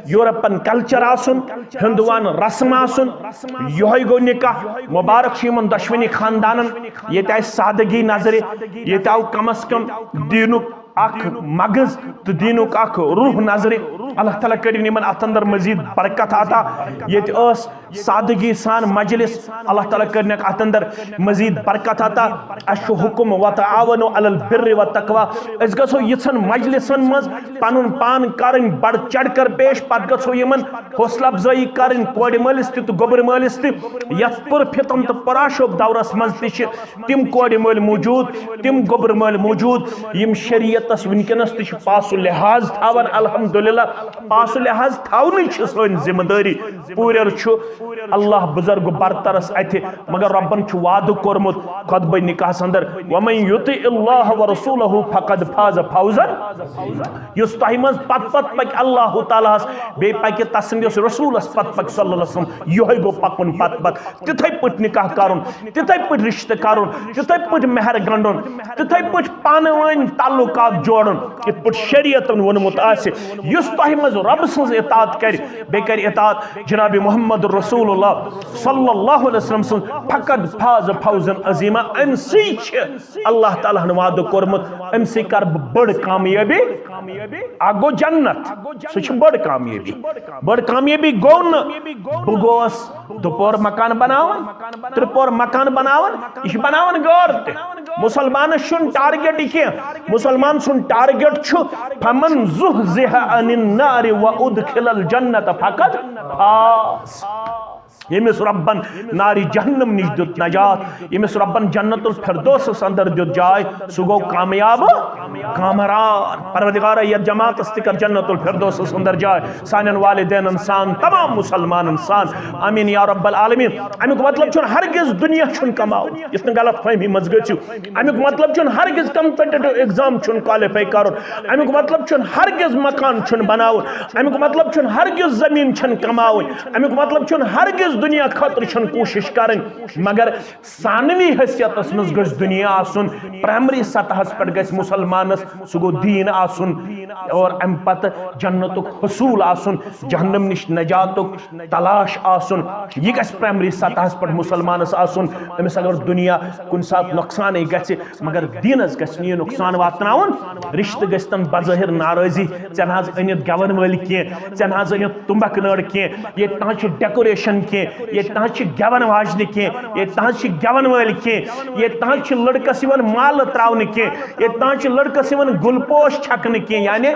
یورپن culture آسُن، ہندوان رسم آسُن۔ یِہوٚے گوٚو نکاح۔ مبارک چھُ یِمن دۄشوٕنی خاندانن۔ ییٚتہِ آیہِ سادگی نظرِ، ییٚتہِ آو کم از کم دیٖنُک اکھ مغز تہٕ دیٖنُک اکھ روح نظرِ۔ اللہ تعالیٰ کٔرِن یِمن اتھ اندر مزید برکت عطا۔ ییٚتہِ ٲس سادگی سان مجلس، اللہ تعالیٰ کٔرنکھ اتھ اندر مزید برکت عطا۔ اسہِ چھُ حکم وتعاونوا علی البر والتقوی۔ أسۍ گژھو یِژھن مجلسن منٛز پنُن پان کرٕنۍ بڑ چڑھ کر پیش، پتہٕ گژھو یِمن حوصلہ افزٲیی کرٕنۍ کورِ مٲلِس تہِ تہٕ گوٚبرۍ مٲلِس تہِ۔ یتھ پر فتن تہٕ پرآشوب دورس منٛز تہِ چھِ تِم کورِ مٲلۍ موجود، تِم گوٚبرۍ مٲلۍ موجود، یِم شریعتس وٕنکیٚنس تہِ چھِ پاس و لحاظ تھاوان۔ الحمدللہ، پاس و لحاظ تھاونٕچ چھِ سٲنۍ ذمہ دٲری۔ پوٗرٮ۪ر چھُ اللہ بزرگ برترس اتھِ، مگر رۄبن چھُ وعدٕ کوٚرمُت خطبہ نکاحس اندر، "ومن یطع اللہ ورسولہ فقد فاز فوزا"۔ یُس تۄہہِ منٛز پتہٕ پتہٕ پکہِ اللہ تعالیٰ ہس، بیٚیہِ پکہِ تسٕنٛدِس رسولس پتہٕ پکہِ صلی اللہ علیہ وسلم، یِہوٚے گوٚو پکُن پتہٕ پتہٕ۔ تِتھے پٲٹھۍ نکاح کرُن، تِتھے پٲٹھۍ رشتہٕ کرُن، تِتھے پٲٹھۍ مہر گنڈُن، تِتھے پٲٹھۍ پانہٕ ؤنۍ تعلقات جوڑُن، یِتھ پٲٹھۍ شریعتن ووٚنمُت آسہِ۔ یُس تۄہہِ منٛز رۄبہٕ سٕنٛز اطاعت کرِ، بیٚیہِ کرِ اطاعت جناب محمد رسول اللہ صلی اللہ علیہ وسلم سٕنٛز، فقد فاز فوزا عظیما۔ امہِ سۭتۍ چھِ اللہ تعالیٰ ہن وعدٕ کوٚرمُت، امہِ سۭتۍ کرٕ بہٕ بٔڑ کامیٲبی۔ اکھ گوٚو جنت، سُہ چھِ بٔڑ کامیٲبی۔ بٔڑ کامیٲبی گوٚو نہٕ بہٕ گوس دُپور مکان بناوان، ترٛپور مکان بناوان، یہِ چھِ بناوان گٲر تہِ۔ مسلمانس چھُنہٕ target یہِ کینٛہہ، مسلمان سُنٛد target چھُ فمن زحزح عن النار وادخل الجنة فقد فاز۔ ییٚمِس رۄبن نارِ جہنم نِش دیُت نجات، ییٚمِس رۄبن جنت الفردوسس اندر دیُت جاے، سُہ گوٚو کامیاب کامران۔ پروردگارا، یتھ جماعتس تہِ کر جنت الفردوسس اندر جاے، سانٮ۪ن والدینن سان، تمام مسلمانن سان۔ آمین یا رب العالمین۔ امیُک مطلب چھُنہٕ ہرگز دُنیا چھُنہٕ کماوُن، یُتھ نہٕ غلط فہمی منٛز گٔژھِو۔ امیُک مطلب چھُنہٕ ہرگز competitive exam چھُنہٕ qualify کرُن۔ امیُک مطلب چھُنہٕ ہرگز مکان چھُنہٕ بناوُن۔ امیُک مطلب چھُنہٕ ہرگز زمین چھَنہٕ کماوٕنۍ۔ امیُک مطلب چھُنہٕ ہرگز دُنیا خٲطرٕ چھَنہٕ کوٗشش کرٕنۍ۔ مگر ثانوی حیثیتس منٛز گژھِ دُنیا آسُن، primary سطحس پٮ۪ٹھ گژھِ مسلمانس، سُہ گوٚو دیٖن آسُن، اور امہِ پتہٕ جنتُک حصوٗل آسُن، جہنم نِش نجاتُک تلاش آسُن۔ یہِ گژھِ primary سطحس پٮ۪ٹھ مسلمانس آسُن۔ أمِس اگر دُنیا کُنہِ ساتہٕ نۄقصانٕے گژھِ، مگر دیٖنس گژھِ نہٕ یہِ نۄقصان واتناوُن۔ رشتہٕ گژھِ تن بظٲہر ناراضی، ژےٚ نہ حظ أنِتھ گٮ۪ون وٲلۍ کینٛہہ، ژےٚ نہ حظ أنِتھ تُمبکھ نٲر کینٛہہ، ییٚتہِ نہ حظ چھِ decoration کینٛہہ، ییٚتہِ نہ حظ چھِ گٮ۪ون واجنہِ کینٛہہ، ییٚتہِ نہ حظ چھِ گٮ۪ون وٲلۍ کینٛہہ، ییٚتہِ نہ حظ چھِ لڑکس یِوان مالہٕ تراونہٕ کینٛہہ، ییٚتہِ نہ حظ چھِ لڑکس یِوان گُلپوش چھکنہٕ کینٛہہ، یعنی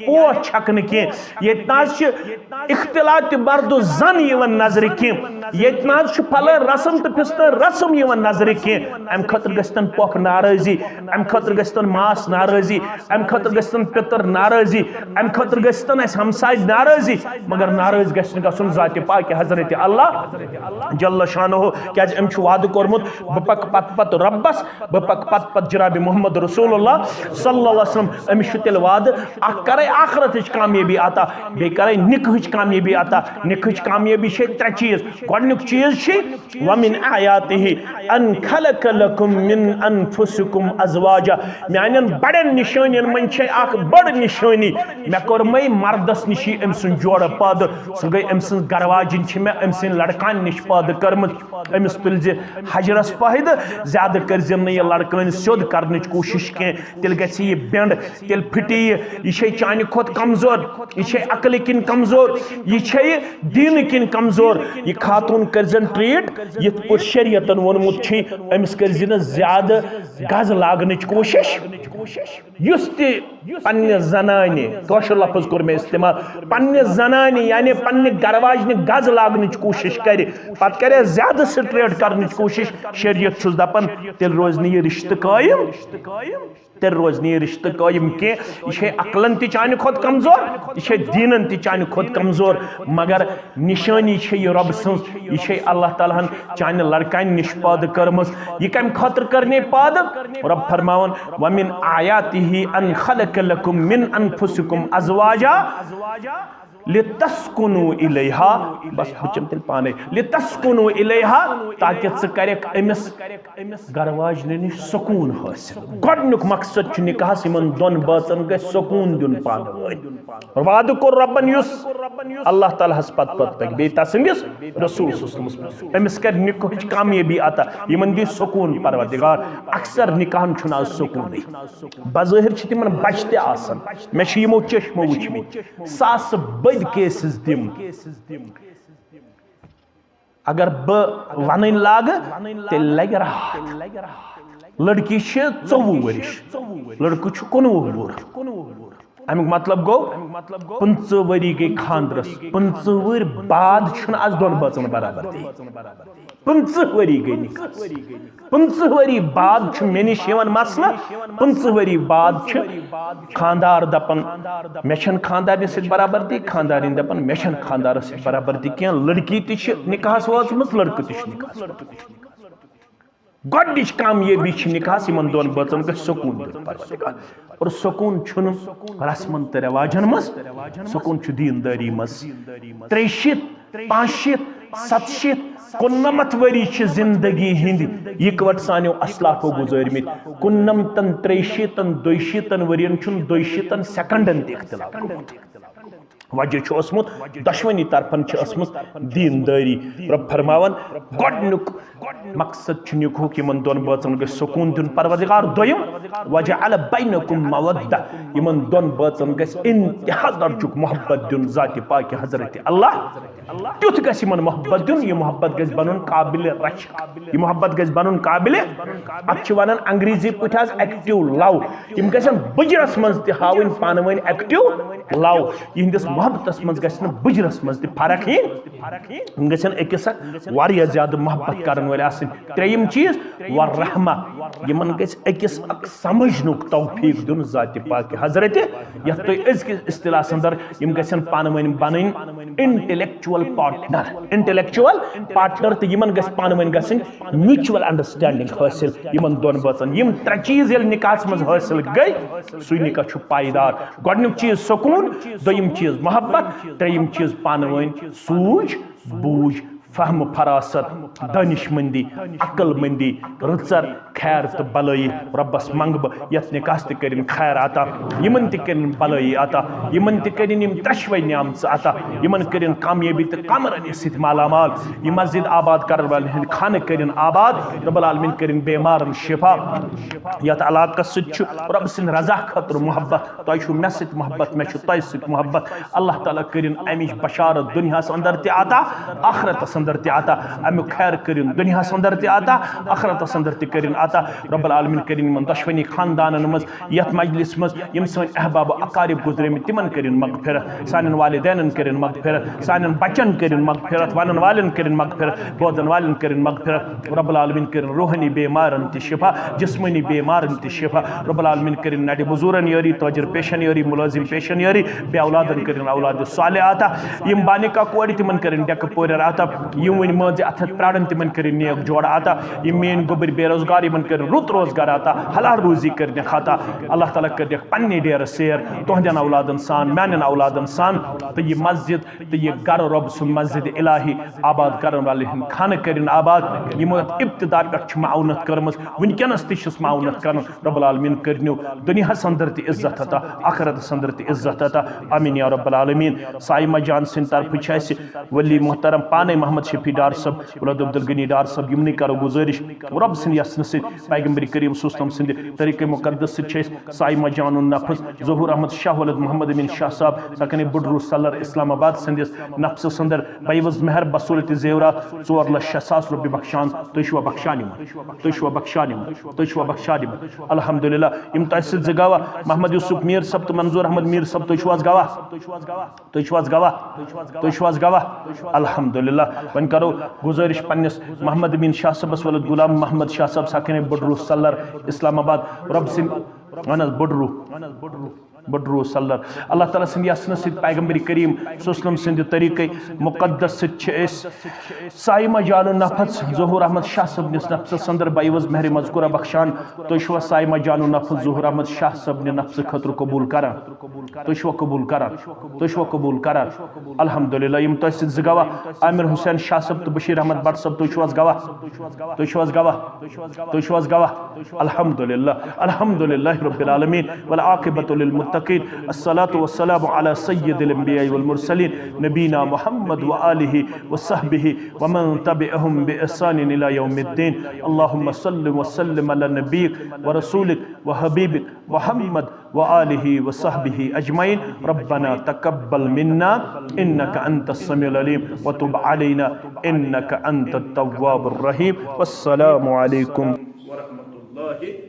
پوش چھکنہٕ کینٛہہ، ییٚتہِ نہ حظ چھِ اختلاط مرد و زن یِوان نظرِ کینٛہہ، ییٚتہِ نہ حظ چھُ پھلٲنۍ رسم تہٕ پھستٲنۍ رسم یِوان نظرِ کینٛہہ۔ امہِ خٲطرٕ گژھِ تن پۄپھ ناراضی، امہِ خٲطرٕ گژھِ تن ماس ناراضی، امہِ خٲطرٕ گژھِ تن پِتر ناراضی، امہِ خٲطرٕ گژھِ تن اسہِ ہمساے ناراضی، مگر ناراض گژھِ نہٕ گژھُن ذاتِ پاکِ حضرت اللہ جل شانہ، کیازِ أمۍ چھُ وعدٕ کوٚرمُت، بہٕ پکہٕ پتہٕ پتہٕ رۄبس، بہٕ پکہٕ پتہٕ پتہٕ جناب محمد رسول اللہ صلی اللہ علیہ وسلم۔ أمِس چھُ تیٚلہِ وعدٕ، اکھ کرے آخرتٕچ کامیٲبی عطا، بیٚیہِ کرے نکاحٕچ کامیٲبی عطا۔ نکاحٕچ کامیٲبی چھے ترٛےٚ چیٖز۔ گۄڈٕنیُک چیٖز چھُ، وَمِن آیاتِہ اَن خَلَقَ لَکُم مِن اَنفُسِکُم اَزواجا۔ میانٮ۪ن بڑٮ۪ن نِشٲنین منٛز چھے اکھ بٔڑ نِشٲنی، مےٚ کوٚرمَے مردس نِشی أمۍ سُنٛد جوڑٕ پٲدٕ۔ سُہ گٔے أمۍ سٕنٛز گرواجِنۍ، چھِ مےٚ أمۍ سٕنٛدۍ لڑکان نِش پٲدٕ کٔرمٕژ۔ أمِس تُلزِ حجرس پٲیدٕ، زیادٕ کٔرزِ نہٕ یہِ لڑکٲنۍ سیوٚد کرنٕچ کوٗشش کینٛہہ، تیٚلہِ گژھِ یہِ بینڈ، تیٚلہِ پھٹہِ یہِ۔ یہِ چھے چانہِ کھۄتہٕ کمزور، یہِ چھے عقلہِ کِنۍ کمزور، یہِ چھے دیٖنہٕ کِنۍ کمزور۔ یہِ خاتوٗن کٔرزٮ۪ن ٹریٖٹ یِتھ پٲٹھۍ شریعتن ووٚنمُت چھُے، أمِس کٔرزِ نہٕ زیادٕ گز لاگنٕچ کوٗشش۔ یُس تہِ پننہِ زنانہِ، کٲشُر لفظ کوٚر مےٚ استعمال، پننہِ زنانہِ یعنی پننہِ گرواجنہِ گز لاگنٕچ کوٗشش کرِ، پتہٕ کرِ زیادٕ سٹریٹ کرنٕچ کوٗشش، شریعت چھُس دپان، تیٚلہِ روزِ نہٕ یہِ رشتہٕ قٲیِم۔ تیٚلہِ روزِ نہٕ یہِ رشتہٕ قٲیِم کینٛہہ۔ یہِ چھے عقلن تہِ چانہِ کھۄتہٕ کمزور، یہِ چھے دیٖنن تہِ چانہِ کھۄتہٕ کمزور، مگر نشٲنی چھے یہِ رۄب سٕنٛز، یہِ چھے اللہ تعالیٰ ہن چانہِ لڑکانہِ نِش پٲدٕ کٔرمٕژ۔ یہِ کمہِ خٲطرٕ کٔر نے پٲدٕ؟ رۄب فرماوان، وَمِن آیاتِہ اَن خَلَقَ لَکُم مِن اَنفُسِکُم اَزواجا لِتَسْکُنُوا اِلیہا۔ بس بہٕ چم تیٚلہِ پانے، لِتَسْکُنُوا اِلیہا، تاکہِ ژٕ کرکھ أمِس گرواجنہِ نِش سکوٗن حٲصِل۔ گۄڈٕنیُک مقصد چھُ نکاحس یِمن دۄن بٲژن گژھِ سکوٗن دیُن پانہٕ ؤنۍ۔ وعدٕ کوٚر رۄبن یُس اللہ تعالیٰ ہس پتہٕ پتہٕ پکہِ، بیٚیہِ تسٕنٛدِس رسول صلی اللہ علیہ وسلمس، أمِس کرِ نکاحٕچ کامیٲبی عطا، یِمن دِیہِ سکوٗن پروردگار۔ اکثر نکاحن چھُنہٕ آز سکوٗنٕے۔ بظٲہر چھِ تِمن بچہِ تہِ آسان، مےٚ چھِ یِمو چشمو وٕچھمٕتۍ، ساسہٕ بٔدۍ cases تِم۔ اگر بہٕ ونٕنۍ لاگہٕ، تیٚلہِ لگہِ راتھ۔ لڑکی چھِ ژوٚوُہ ؤرِش، لڑکہٕ چھُ کُنوُہ وُہُر۔ امیُک مطلب گوٚو، پٕنٛژٕہ ؤری گٔے خانٛدرس، پٕنٛژٕہ وٕہٕرۍ بعد چھُنہٕ از دۄن بٲژن برابر تہِ۔ پٕنٛژٕہ ؤری گٔے نکاحس۔ پٕنٛژٕہ ؤری بعد چھُ مےٚ نِش یِوان مسلہٕ، پٕنٛژٕہ ؤری بعد چھِ خانٛدار دپان، مےٚ چھَنہٕ خانٛدارنہِ سۭتۍ برابردی، خانٛدارِنۍ دپان، مےٚ چھَنہٕ خانٛدارس سۭتۍ برابردی کینٛہہ۔ لڑکی تہِ چھِ نکاحس وٲژمٕژ، لڑکہٕ تہِ چھُ نکاحس ووتمُت۔ گۄڈٕنِچ کامیٲبی چھِ نکاحس، یِمن دۄن بٲژن گژھِ سکوٗن دیُن پروردگار۔ اور سکوٗن چھُنہٕ رسمن تہٕ رواجن منٛز، سکوٗن چھُ دیٖندٲری منٛز۔ ترٛیٚیہِ شیٖتھ، پانٛژھ شیٖتھ، ستہٕ شیٖتھ، کُننمتھ ؤری چھِ زندگی ہٕنٛدۍ یِکوَٹہٕ سانیو اسلافو گُزٲرمٕتۍ۔ کُننمتن، ترٛیٚیہِ شیٖتن، دۄیہِ شیٖتن ؤرین چھُنہٕ دۄیہِ شیٖتن سیکنڈن تہِ اختلاف گوٚمُت۔ وجہ چھُ اوسمُت، دۄشوٕنی طرفن چھِ ٲسمٕژ دیٖندٲری۔ رۄب فرماوان، گۄڈٕنیُک مقصد چھُ نکاحُک، یِمن دۄن بٲژن گژھِ سکوٗن دیُن پروردگار۔ دوٚیِم، وجعل بینکم مودہ، یِمن دۄن بٲژن گژھِ انتہا درجُک محبت دیُن ذاتِ پاکِ حضرت اللہ۔ تیُتھ گژھِ یِمن محبت دیُن، یہِ محبت گژھِ بنُن قابل رشک، یہِ محبت گژھِ بنُن قابل۔ اتھ چھِ ونان انگریزی پٲٹھۍ آز active love۔ یِم گژھن بُجرس منٛز تہِ ہاوٕنۍ پانہٕ ؤنۍ active love۔ یِہنٛدِس محبتس منٛز گژھِ نہٕ بُجرس منٛز تہِ فرق یِنۍ۔ یِم گژھن أکِس اکھ واریاہ زیادٕ محبت کرن وٲلۍ آسٕنۍ۔ ترٛیٚیِم چیٖز، والرحمہ، یِمن گژھِ أکِس اکھ سمجھنُک توفیق دیُن ذاتِ پاکِ حضرت۔ یتھ تُہۍ أزکِس اصطلاحس اندر، یِم گژھن پانہٕ ؤنۍ بنٕنۍ intellectual partner، intellectual partner، تہٕ یِمن گژھِ پانہٕ ؤنۍ گژھٕنۍ mutual understanding حٲصِل یِمن دۄن بٲژن۔ یِم ترٛےٚ چیٖز ییٚلہِ نکاحس منٛز حٲصِل گٔے، سُے نکاح چھُ پایدار۔ گۄڈٕنیُک چیٖز سکوٗن، دوٚیِم چیٖز محبت، ترٛیٚیِم چیٖز پانہٕ ؤنۍ سوٗجھ بوٗجھ، فہم فراست، دانش مندی، عقل مندی، رٕژر، خیر تہٕ بلٲیی۔ رۄبس منٛگہٕ بہٕ یتھ نکاحس تہِ کٔرِن خیر عطا، یِمن تہِ کٔرِن بلٲیی عطا، یِمن تہِ کٔرِن یِم ترٛشوے نعمژٕ عطا، یِمن کٔرِن کامیٲبی تہٕ کامرٲنی سۭتۍ مالا مال۔ یہِ مسجد آباد کرن والٮ۪ن ہٕنٛدۍ خانہٕ کٔرِن آباد۔ رۄب العالمین کٔرِن بیمارن شفا۔ یتھ علاقس سۭتۍ چھُ رۄب سٕنٛدِ رضا خٲطرٕ محبت، تۄہہِ چھُو مےٚ سۭتۍ محبت، مےٚ چھُ تۄہہِ سۭتۍ محبت۔ اللہ تعالیٰ کٔرِن امِچ بشارت دُنیاہس اندر تہِ عطا، آخرتس اندر تہِ عطا۔ امیُک خیر کٔرِن دُنیاہس اندر تہِ عطا، آخرتس اندر تہِ کٔرِن عطا۔ رب العالمین کٔرِن یِمن دۄشوٕنی خاندانن منٛز، یتھ مجلس منٛز یِم سٲنۍ احباب و اقارب گُزریمٕتۍ، تِمن کٔرِن مغفرت، سانٮ۪ن والدینن کٔرِن مغفرت، سانٮ۪ن بچن کٔرِن مغفرت، ونن والٮ۪ن کٔرِن مغفرت، بوزن والٮ۪ن کٔرِن مغفرت۔ رب العالمین کٔرِن روحٲنی بیمارن تہِ شفا، جسمٲنی بیمارن تہِ شفا۔ رب العالمین کٔرِن نڈِ مزورن یٲری، تاجر پیشن یٲری، ملازم پیشن یٲری، بے اولادن کٔرِن اولاد صالح عطا۔ یِم بانِکا کورِ، تِمن کٔرِن ڈیکہٕ پورٮ۪ر عطا۔ یِم وۄنۍ مان ژٕ اَتھَس پرٛارَن، تِمَن کٔرِنۍ نیک جوڑ عطا۔ یِم میٲنۍ گوٚبٕرۍ بے روزگار، یِمَن کٔرِنۍ رُت روزگار عطا، حلال روزی کٔرِنَکھ عطا۔ اللہ تعالیٰ کٔرِنَکھ پنٛنہِ ڈیرٕ سیر، تُہنٛدٮ۪ن اولادَن سان، میانٮ۪ن اولادَن سان۔ تہٕ یہِ مسجد تہٕ یہِ گرٕ رۄب سُنٛد مسجد الٰہی آباد کرن والٮ۪ن ہٕنٛدۍ خانہٕ کٔرِن آباد، یِمو یتھ ابتدا پٮ۪ٹھ چھِ معاونت کٔرمٕژ، وٕنکیٚنس تہِ چھِس معاونت کران۔ رب العالمین کٔرنو دُنیاہس اندر تہِ عزت عطا، آخرتس اندر تہِ عزت عطا۔ آمین یا رب العالمین۔ صائمہ جان سٕنٛدِ طرفہٕ چھِ اَسہِ ولی محترم پانے محمد شفیع ڈار صٲب، ولد عبدالغنی ڈار صٲب، یِمنٕے کرو گُزٲرِش، رۄب سٕنٛدِ یژھنہٕ سۭتۍ، پیغمبر کریم صلی اللہ علیہ وسلم سٕنٛدِ طریقہ مقدس سۭتۍ چھِ أسۍ صائمہ جانُن نفس، ظہور احمد شاہ، ولد محمد امین شاہ صاحب، سکنِ بڈرو سلر اسلام آباد سٕنٛدِس نفسس اندر بیوض مہر بصورت زیورات ژور لچھ شےٚ ساس رۄپیہِ بخشان۔ تُہۍ چھِوا بخشان یِمن؟ تُہۍ چھِوا بخشان یِمن؟ تُہۍ چھِوا بخشان یِمن؟ الحمدللہ۔ یِم تۄہہِ سۭتۍ زٕ گواہ، محمد یوسف میر صٲب تہٕ منظور احمد میر صٲب، تُہۍ چھِو حظ گواہ؟ تُہۍ چھِو حظ گواہ؟ تُہۍ چھِو حظ گواہ؟ الحمدللہ۔ وۄنۍ کرو گُزٲرِش پننِس محمد امین شاہ صٲبس، ولد غلام محمد شاہ صٲب، سکنِ بڈرو سلر اسلام آباد، رۄب سٕنٛدِ، اہن حظ، بڈرو، بڈرو سلر۔ اللہ تعالیٰ سٕنٛدِ یژھنہٕ سۭتۍ، پیغمبر کریم صلی اللہ علیہ وسلم سٕنٛدِ طریقے مقدس سۭتۍ چھِ أسۍ صائمہ جانُن نفس ظہور احمد شاہ صٲبنِس نفسس اندر بیوض مہر مذکورہ بخشان۔ تُہۍ چھِوا صائمہ جانُن نفس ظہور احمد شاہ صٲبنہِ نفسہٕ خٲطرٕ قبول کران؟ تُہۍ چھِوا قبول کران؟ تُہۍ چھِوا قبول کران؟ الحمدللہ۔ یِم تۄہہِ سۭتۍ زٕ گواہ، عامر حسین شاہ صٲب تہٕ بشیر احمد بٹ صٲب، تُہۍ چھِو حظ گواہ؟ تُہۍ چھِو حظ گواہ؟ تُہۍ چھِو حظ گواہ؟ الحمدللہ، الحمدللہ رب العالمین، والعاقبۃ للمتقین، الصلاۃ والسلام علی سید الانبیاء والمرسلین، نبینا محمد وآلہ وصحبہ ومن تبعهم بإحسان الی یوم الدین۔ اللهم صل وسلم علی نبیک ورسولک وحبیبک محمد وآله وصحبه أجمعين. ربنا تقبل منا إنك أنت السميع العليم وتب علينا إنك أنت التواب الرحيم. والسلام عليكم ورحمة الله